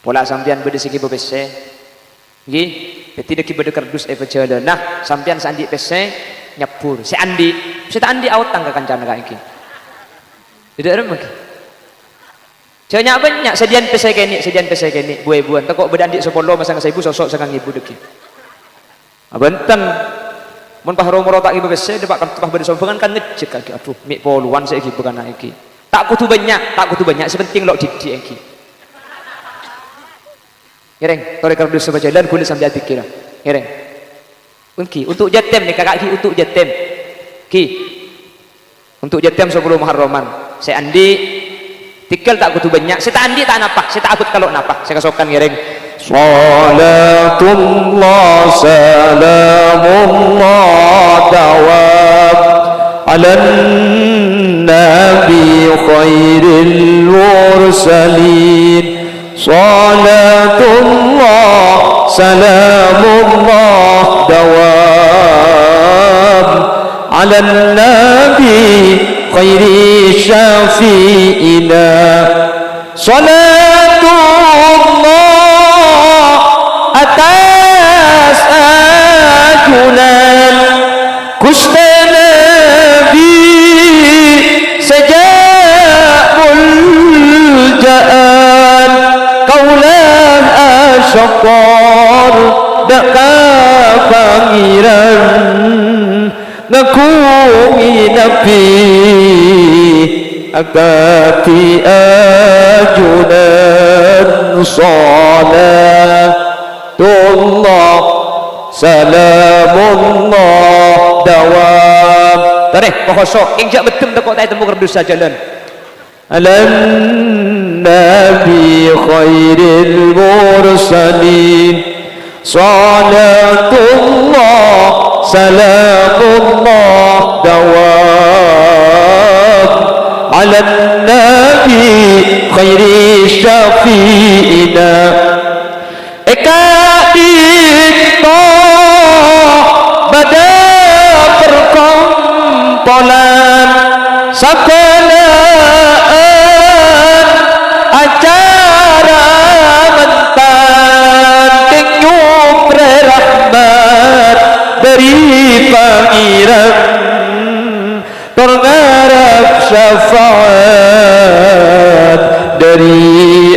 Pola sampèyan bâdâ sè ngibâ pèssè. Ngghi, dhâddhi dhâggi' bâdâ kardus è pajhâlân. Nah, sampèyan sè andi' pèssè, nyabbhur. Sè andi', sè ta' andi' aotang ka kancana ka'èngghi. Dhâddhi arèm mangkèn. Jhâ' nya'-bânnya', sadhiyân pèssè kènè', sadhiyân pèssè kènè', bu-èbuwân. Tako' bâdâ andi' sapolo, ma' sanga saèbu, sosok sanga ngèbu dhâggi'. Abhânten. Mon pas ro-moro ta' ngibâ pèssè, dâpa' kan pas bâdâ sombhângan kan ngejjek ka'èngghi. Adhu, mè' polowan sè èghibâ kana' èngghi. Ta' kodhu bânnya', ta' kodhu bânnya', sè pentèng lo' dhiddhi' èngghi. Ngèrèng, torè kardus sè pajhâlân ghulâ sampèyan dhikira. Ngèrèng. Èngghi, untuk jâtèm nèka, Ka', ghi, untuk jâtèm. Ghi. Untuk jâtèm sapolo Muharraman. Sè andi', tèngghâl ta' kodhu bânnya'. Sè ta' andi' ta' napa, sè ta' abât kalo' napa. Sè kasokan ngèrèng. Salatullah, salamullah, dawam ala nabi khairil mursalin. Salatullah, salamullah, dawam ala nabi khairi syafi'ina. Salatullah atas ajunan Ghustè Nabi sè jâ' molja'an, kaulâ asokkor dâ' ka Pangèran, ngaghungè Nabi akadhi ajunan. Salatullah, salamullah, dawam. Torè, pohoso, ènjâ' mèddem tako' ta' ètemmo kardus sajhâlân. Ala nabi khairil mursalin. Salatullah, salamullah, dawam ala nabi khairi syafi'ina. È ka'dinto bâdâ parkompolan sabâlâ'ân acara mantan, kèng nyoprè rahmat dâri Pangèran. Tor ngarep syafaat dâri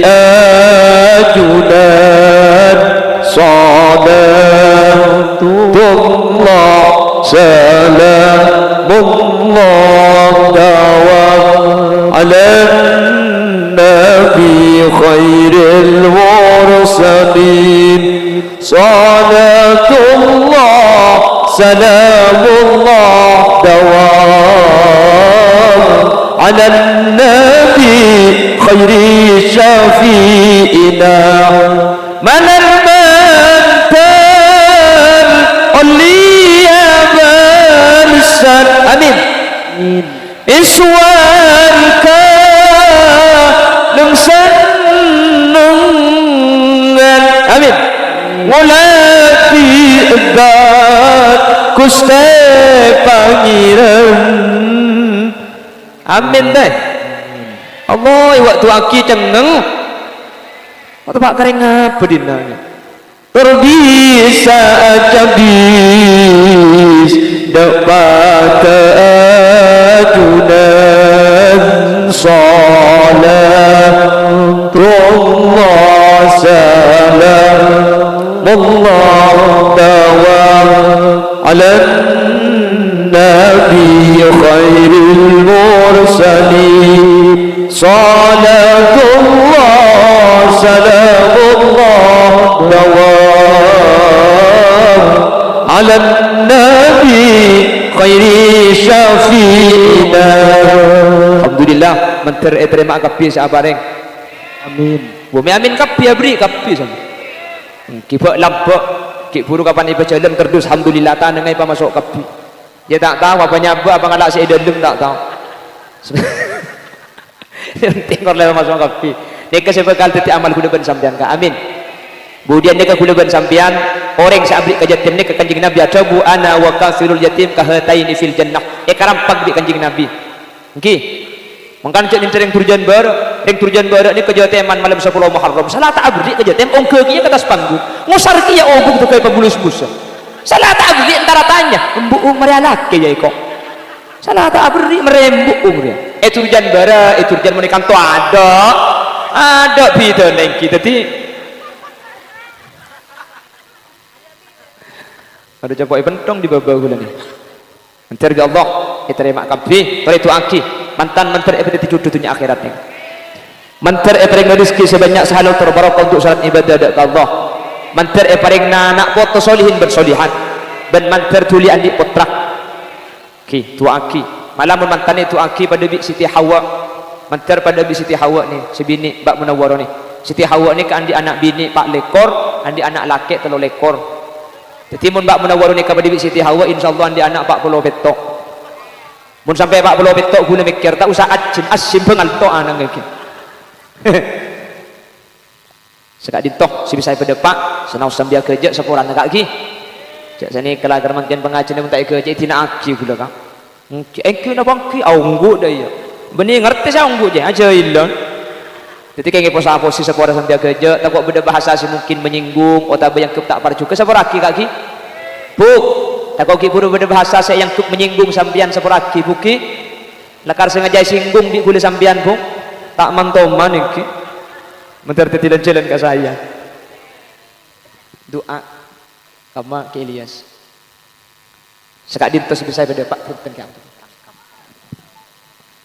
ajunan. Salatullah, salamullah, dawam ala nabi khairil mursalin. Salatullah, salamullah, dawam ala nabi khairi syafi'ina. Manar mantan ollè abâlessan. Amin. Amin. È sowarga neng sennengngan. Amin. Ngoladi èbât Ghustè Pangèran. Amin, tè. Allah, è bâkto aghi cengngeng. Atau Pak karèng apa dinna'? Tor bisa acabis dâ' padâ ajunan. Salatullah, salamullah, dawam ala nabi khairil mursalin. Salatullah, salamullah, dawam ala nabi khairi syafi'ina. Alhamdulillah, mandhâr ètarèma kabbhi sè aparèng. Amin. Bu, mè' amin kabbhi, aberri' kabbhi, sampè'. Èngghi bâ' lambâ', ghi' buru kapan èpajhâlân kardus, alhamdulillah, tanangnga èpamaso' kabbhi. Yâ ta' tao, apa nyabâ', apa ngala' sè è dâlem, ta' tao. Sè pentèng kor lèbât maso' kabbhi. Nèka sè bhâkal dhâddhi amal kaulâ bân sampèyan, Ka'. Amin. Budiyân nèka kaulâ bân sampèyan, orèng sè aberri' ka yatim nèka Kanjeng Nabi adhâbu, "Ana wa kafilul yatim kahataini fil jannah." Èkarampak bi' Kanjeng Nabi. Èngghi. Mangkana jhâ' nèntar rèng durjân bârâ'. Rèng durjân bârâ' nèka yatiman malem sapolo Muharram. Sala ta' aberri' ka yatim, ongghâ kèya ka attas panggung. Ngosar kèya obung bâgâi pabulus busa. Sala ta' aberri' èntara tanya, "Embu'ung marè alakè, yâ, èko?" Sala ta' aberri' marè embu'ung rèya. È durjân bârâ', è durjân monè kanto adâ'. Adâ' bhidhâna èngghi. Dhâddhi, adâ' cokop è pentong è bâbâ kaulâ nè. Mandhâr bi' Allah ètarèma kabbhi, torè du'aaghi. Mantan mandhâr èpadhâddhi judhu dhunnya akhèrat nè. Mandhâr èparèngana rejhekkè sè bânnya' sè halal tor barokah untuk sholat ibadah dâ' ka Allah. Mandhâr èparèngana ana' poto solihin bân solihat. Bân mandhâr dhuli andi' pottra. Ghi, du'aaghi. Mala mon mantanè du'aaghi padâ bi' Siti Hawa. Mandhâr padâ bi' Siti Hawa nè, sè binè' Mbak Munawwarah nè. Siti Hawa nèka andi' ana' binè' pa' lèkor, andi' ana' lakè' tello lèkor. Dhâddhi mon Mbak Munawwarah nèka padâ bi' Siti Hawa, insyaallah andi' ana' pa' polo pètto'. Mon sampè' pa' polo pètto' ghulâ mèkkèr, ta' osa ajjin, assimbhâng alto ana'na ghi. Saka'dinto sè bisa èpadâpa', sanaos sampèyan ghâjâ' saporana ka'aghi. Jhâ' sanèka la kèra mangkèn pangajhiyân mon ta' èghâjâ' èdina'aghi ghulâ, Ka'. Èngghi, èngghi napa èngghi? Aongghu dâ' iyâ. Bânnè ngartè sè aongghu, jhâ', ajhâilan. Dhâddhi kèngèng posa-posi saporana sampèyan ghâjâ', tako' bâdâ bahasa sè mungkin menyinggung otabâ èangghep ta' parjhughâ, sapora'aghi ka'aghi. Bu, tako' ghi' bhuru bâdâ bahasa sè èangghep menyinggung sampèyan, sapora'aghi, Bu, ghi. Lakar sangajâ èsinggung bi' ghulâ sampèyan, Bu. Ta' man-toman èngghi. Mandhâr dhâddhi lan-jhâlân ka saya. Du'a. Kamma Kè Ilyas. Saka'dinto sè bisa èpadâpa', bhunten, Kè Abdul.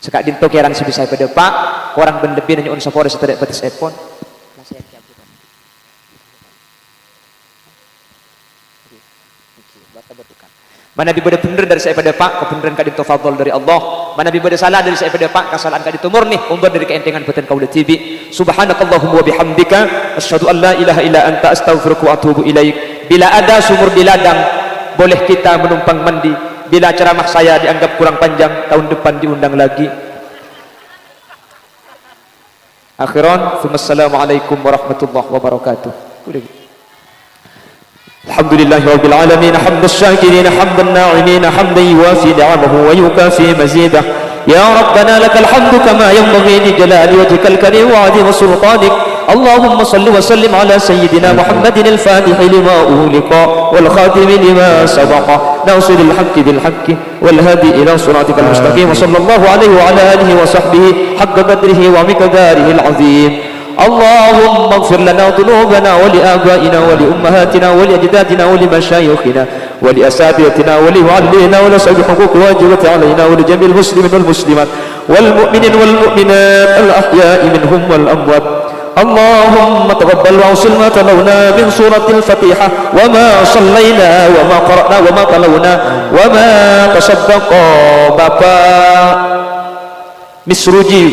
Saka'dinto kèran sè bisa èpadâpa', korang bân lebbina nyo'on sapora sè tadâ' bâtessèpon. Manabi bâdâ bhendher dâri sè èpadâpa', kabhendherran ka'dinto fadl dâri Allah. Manabi bâdâ sala dâri sè èpadâpa', kasala'an ka'dinto morni ombâr dâri kaèntèngan bhâdhân kaulâ dhibi'. Subhanakallahumma wa bihamdika, asyhadu an la ilaha illa anta, astaghfiruka wa atubu ilaik. Bila ada sumur di ladang, boleh kita menumpang mandi. Bila ceramah saya dianggap kurang panjang, tahun depan diundang lagi. Akhiran, tsummassalamualaikum warahmatullahi wabarakatuh. Alhamdulillahirabbil alamin, hamdas syakirin, hamdan na'imin, hamdan yuwafi ni'amahu wa yukafi mazidah. Ya Rabbana lakal hamdu kama yanbaghi li jalali wajhikal karim wa 'azimi sultanik. Allahumma shalli wa sallim ala sayyidina Muhammadin al-fatihi lima ughliqa wal khatimi lima sabaqa nasiril haqqi bil haqqi والهادي إلى صراطك المستقيم، وصلى الله عليه وعلى آله وصحبه حق قدره ومقداره العظيم. اللهم اغفر لنا ذنوبنا ولآبائنا ولأمهاتنا ولأجدادنا ولمشايخنا ولأساتذتنا ولمعلمينا ولأصحاب الحقوق الواجبة علينا ولجميع المسلمين والمسلمات والمؤمنين والمؤمنات الأحياء منهم والأموات. اللهم تقبل وأوصل ما تلونا من سورة الفاتحة وما صلينا وما قرأنا وما تلونا وما تصدق بابا مسروجي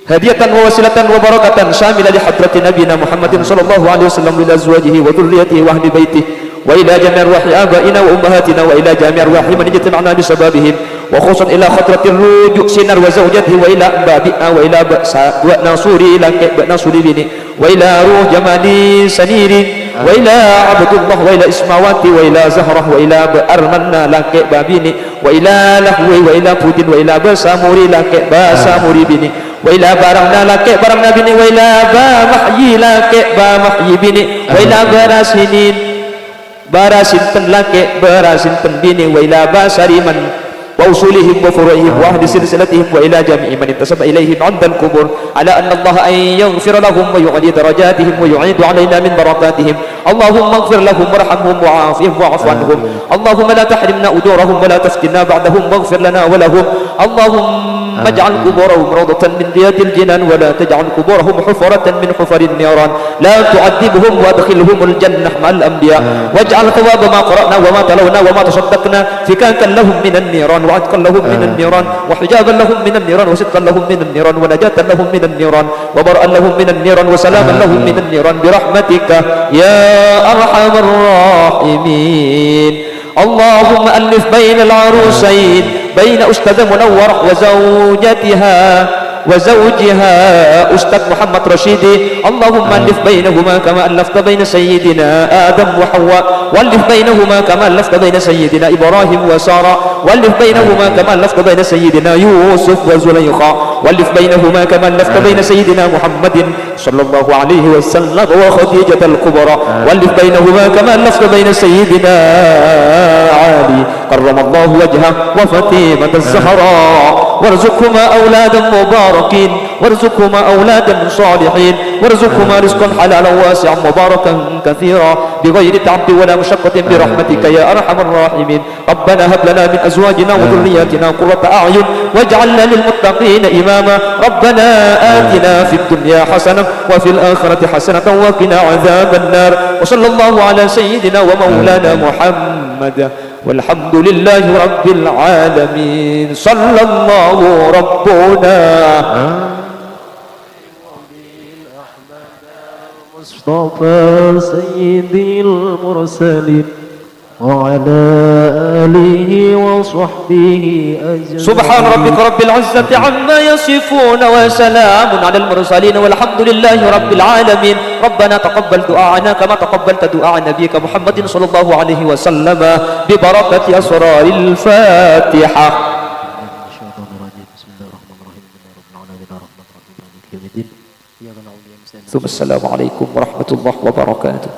هدية ووسيلة وبركة شاملة لحضرة نبينا محمد صلى الله عليه وسلم وإلى أزواجه وذريته وأهل بيته وإلى جميع أرواح آبائنا وأمهاتنا وإلى جميع أرواح من اجتمعنا بسببهم وخصوصا إلى حضرة الرجوع سينار وزوجته وإلى بابئة وإلى بأس بأنا سوري لك بأنا سوري بني وإلى روح جمالي سنيري وإلى عبد الله وإلى إسماواتي وإلى زهرة وإلى بأرمنا لك بابيني وإلى لهوي وإلى بودين وإلى بساموري لك بساموري بني وإلى بارمنا لك بارمنا بني وإلى بمحيي لك بمحيي بني وإلى براسنين Bara sinten lakè', bara sinten binè', wa ila basariman, wa usulihim, wa furu'ihim, wa ahli silsilatihim, wa ila jami'i man intasaba ilaihim 'indal qubur, ala anna Allah an yaghfira lahum wa yu'li darajatihim wa yu'idu 'alaina min barakatihim. Allahumma ighfir lahum warhamhum wa'afihim wa'fu 'anhum. Allahumma la tahrimna ujurahum wa la taftinna ba'dahum waghfir lana wa lahum. Allahumma ij'al quburahum rawdatan min riyadil jinan wa la taj'al quburahum hufaratan min hufarin niran. لا تعذبهم وأدخلهم الجنة مع الأنبياء. واجعل ثواب ما قرأنا وما تلونا وما تصدقنا فكاكا لهم من النيران وعتقا لهم من النيران وحجابا لهم من النيران وسترا لهم من النيران ونجاة لهم من النيران وبرءا لهم من النيران وسلاما لهم من النيران برحمتك يا أرحم الراحمين. اللهم ألف بين العروسين، بين أستاذة منورة وزوجتها، وزوجها أستاذ محمد رشيد. اللهم ألف بينهما كما ألفت بين سيدنا آدم وحواء، وألف بينهما كما ألفت بين سيدنا إبراهيم وسارة، وألف بينهما كما ألفت بين سيدنا يوسف وزليخا، وألف بينهما كما ألفت بين سيدنا محمد صلى الله عليه وسلم وخديجة الكبرى، وألف بينهما كما ألفت بين سيدنا علي كرم الله وجهه وفاطمة الزهراء، وارزقهما أولادا مباركين، وارزقهما أولادا صالحين، وارزقهما رزقا حلالا واسعا مباركا كثيرا بغير تعب ولا مشقة برحمتك يا أرحم الراحمين. ربنا هب لنا من أزواجنا وذرياتنا قرة أعين واجعلنا للمتقين إماما. ربنا آتنا في الدنيا حسنة وفي الآخرة حسنة وقنا عذاب النار. وصلى الله على سيدنا ومولانا محمد والحمد لله رب العالمين. صلى الله ربنا المصطفى سيد المرسلين وعلى آله وصحبه أجمعين. سبحان ربك رب العزة عما يصفون وسلام على المرسلين والحمد لله رب العالمين. ربنا تقبل دعاءنا كما تقبلت دعاء نبيك محمد صلى الله عليه وسلم ببركة أسرار الفاتحة. الشيطان الرجيم. بسم الله الرحمن الرحيم. الحمد لله رب العالمين الرحمن الرحيم مالك يوم الدين. إياك نعبد وإياك نستعين. ثم السلام عليكم ورحمة الله وبركاته.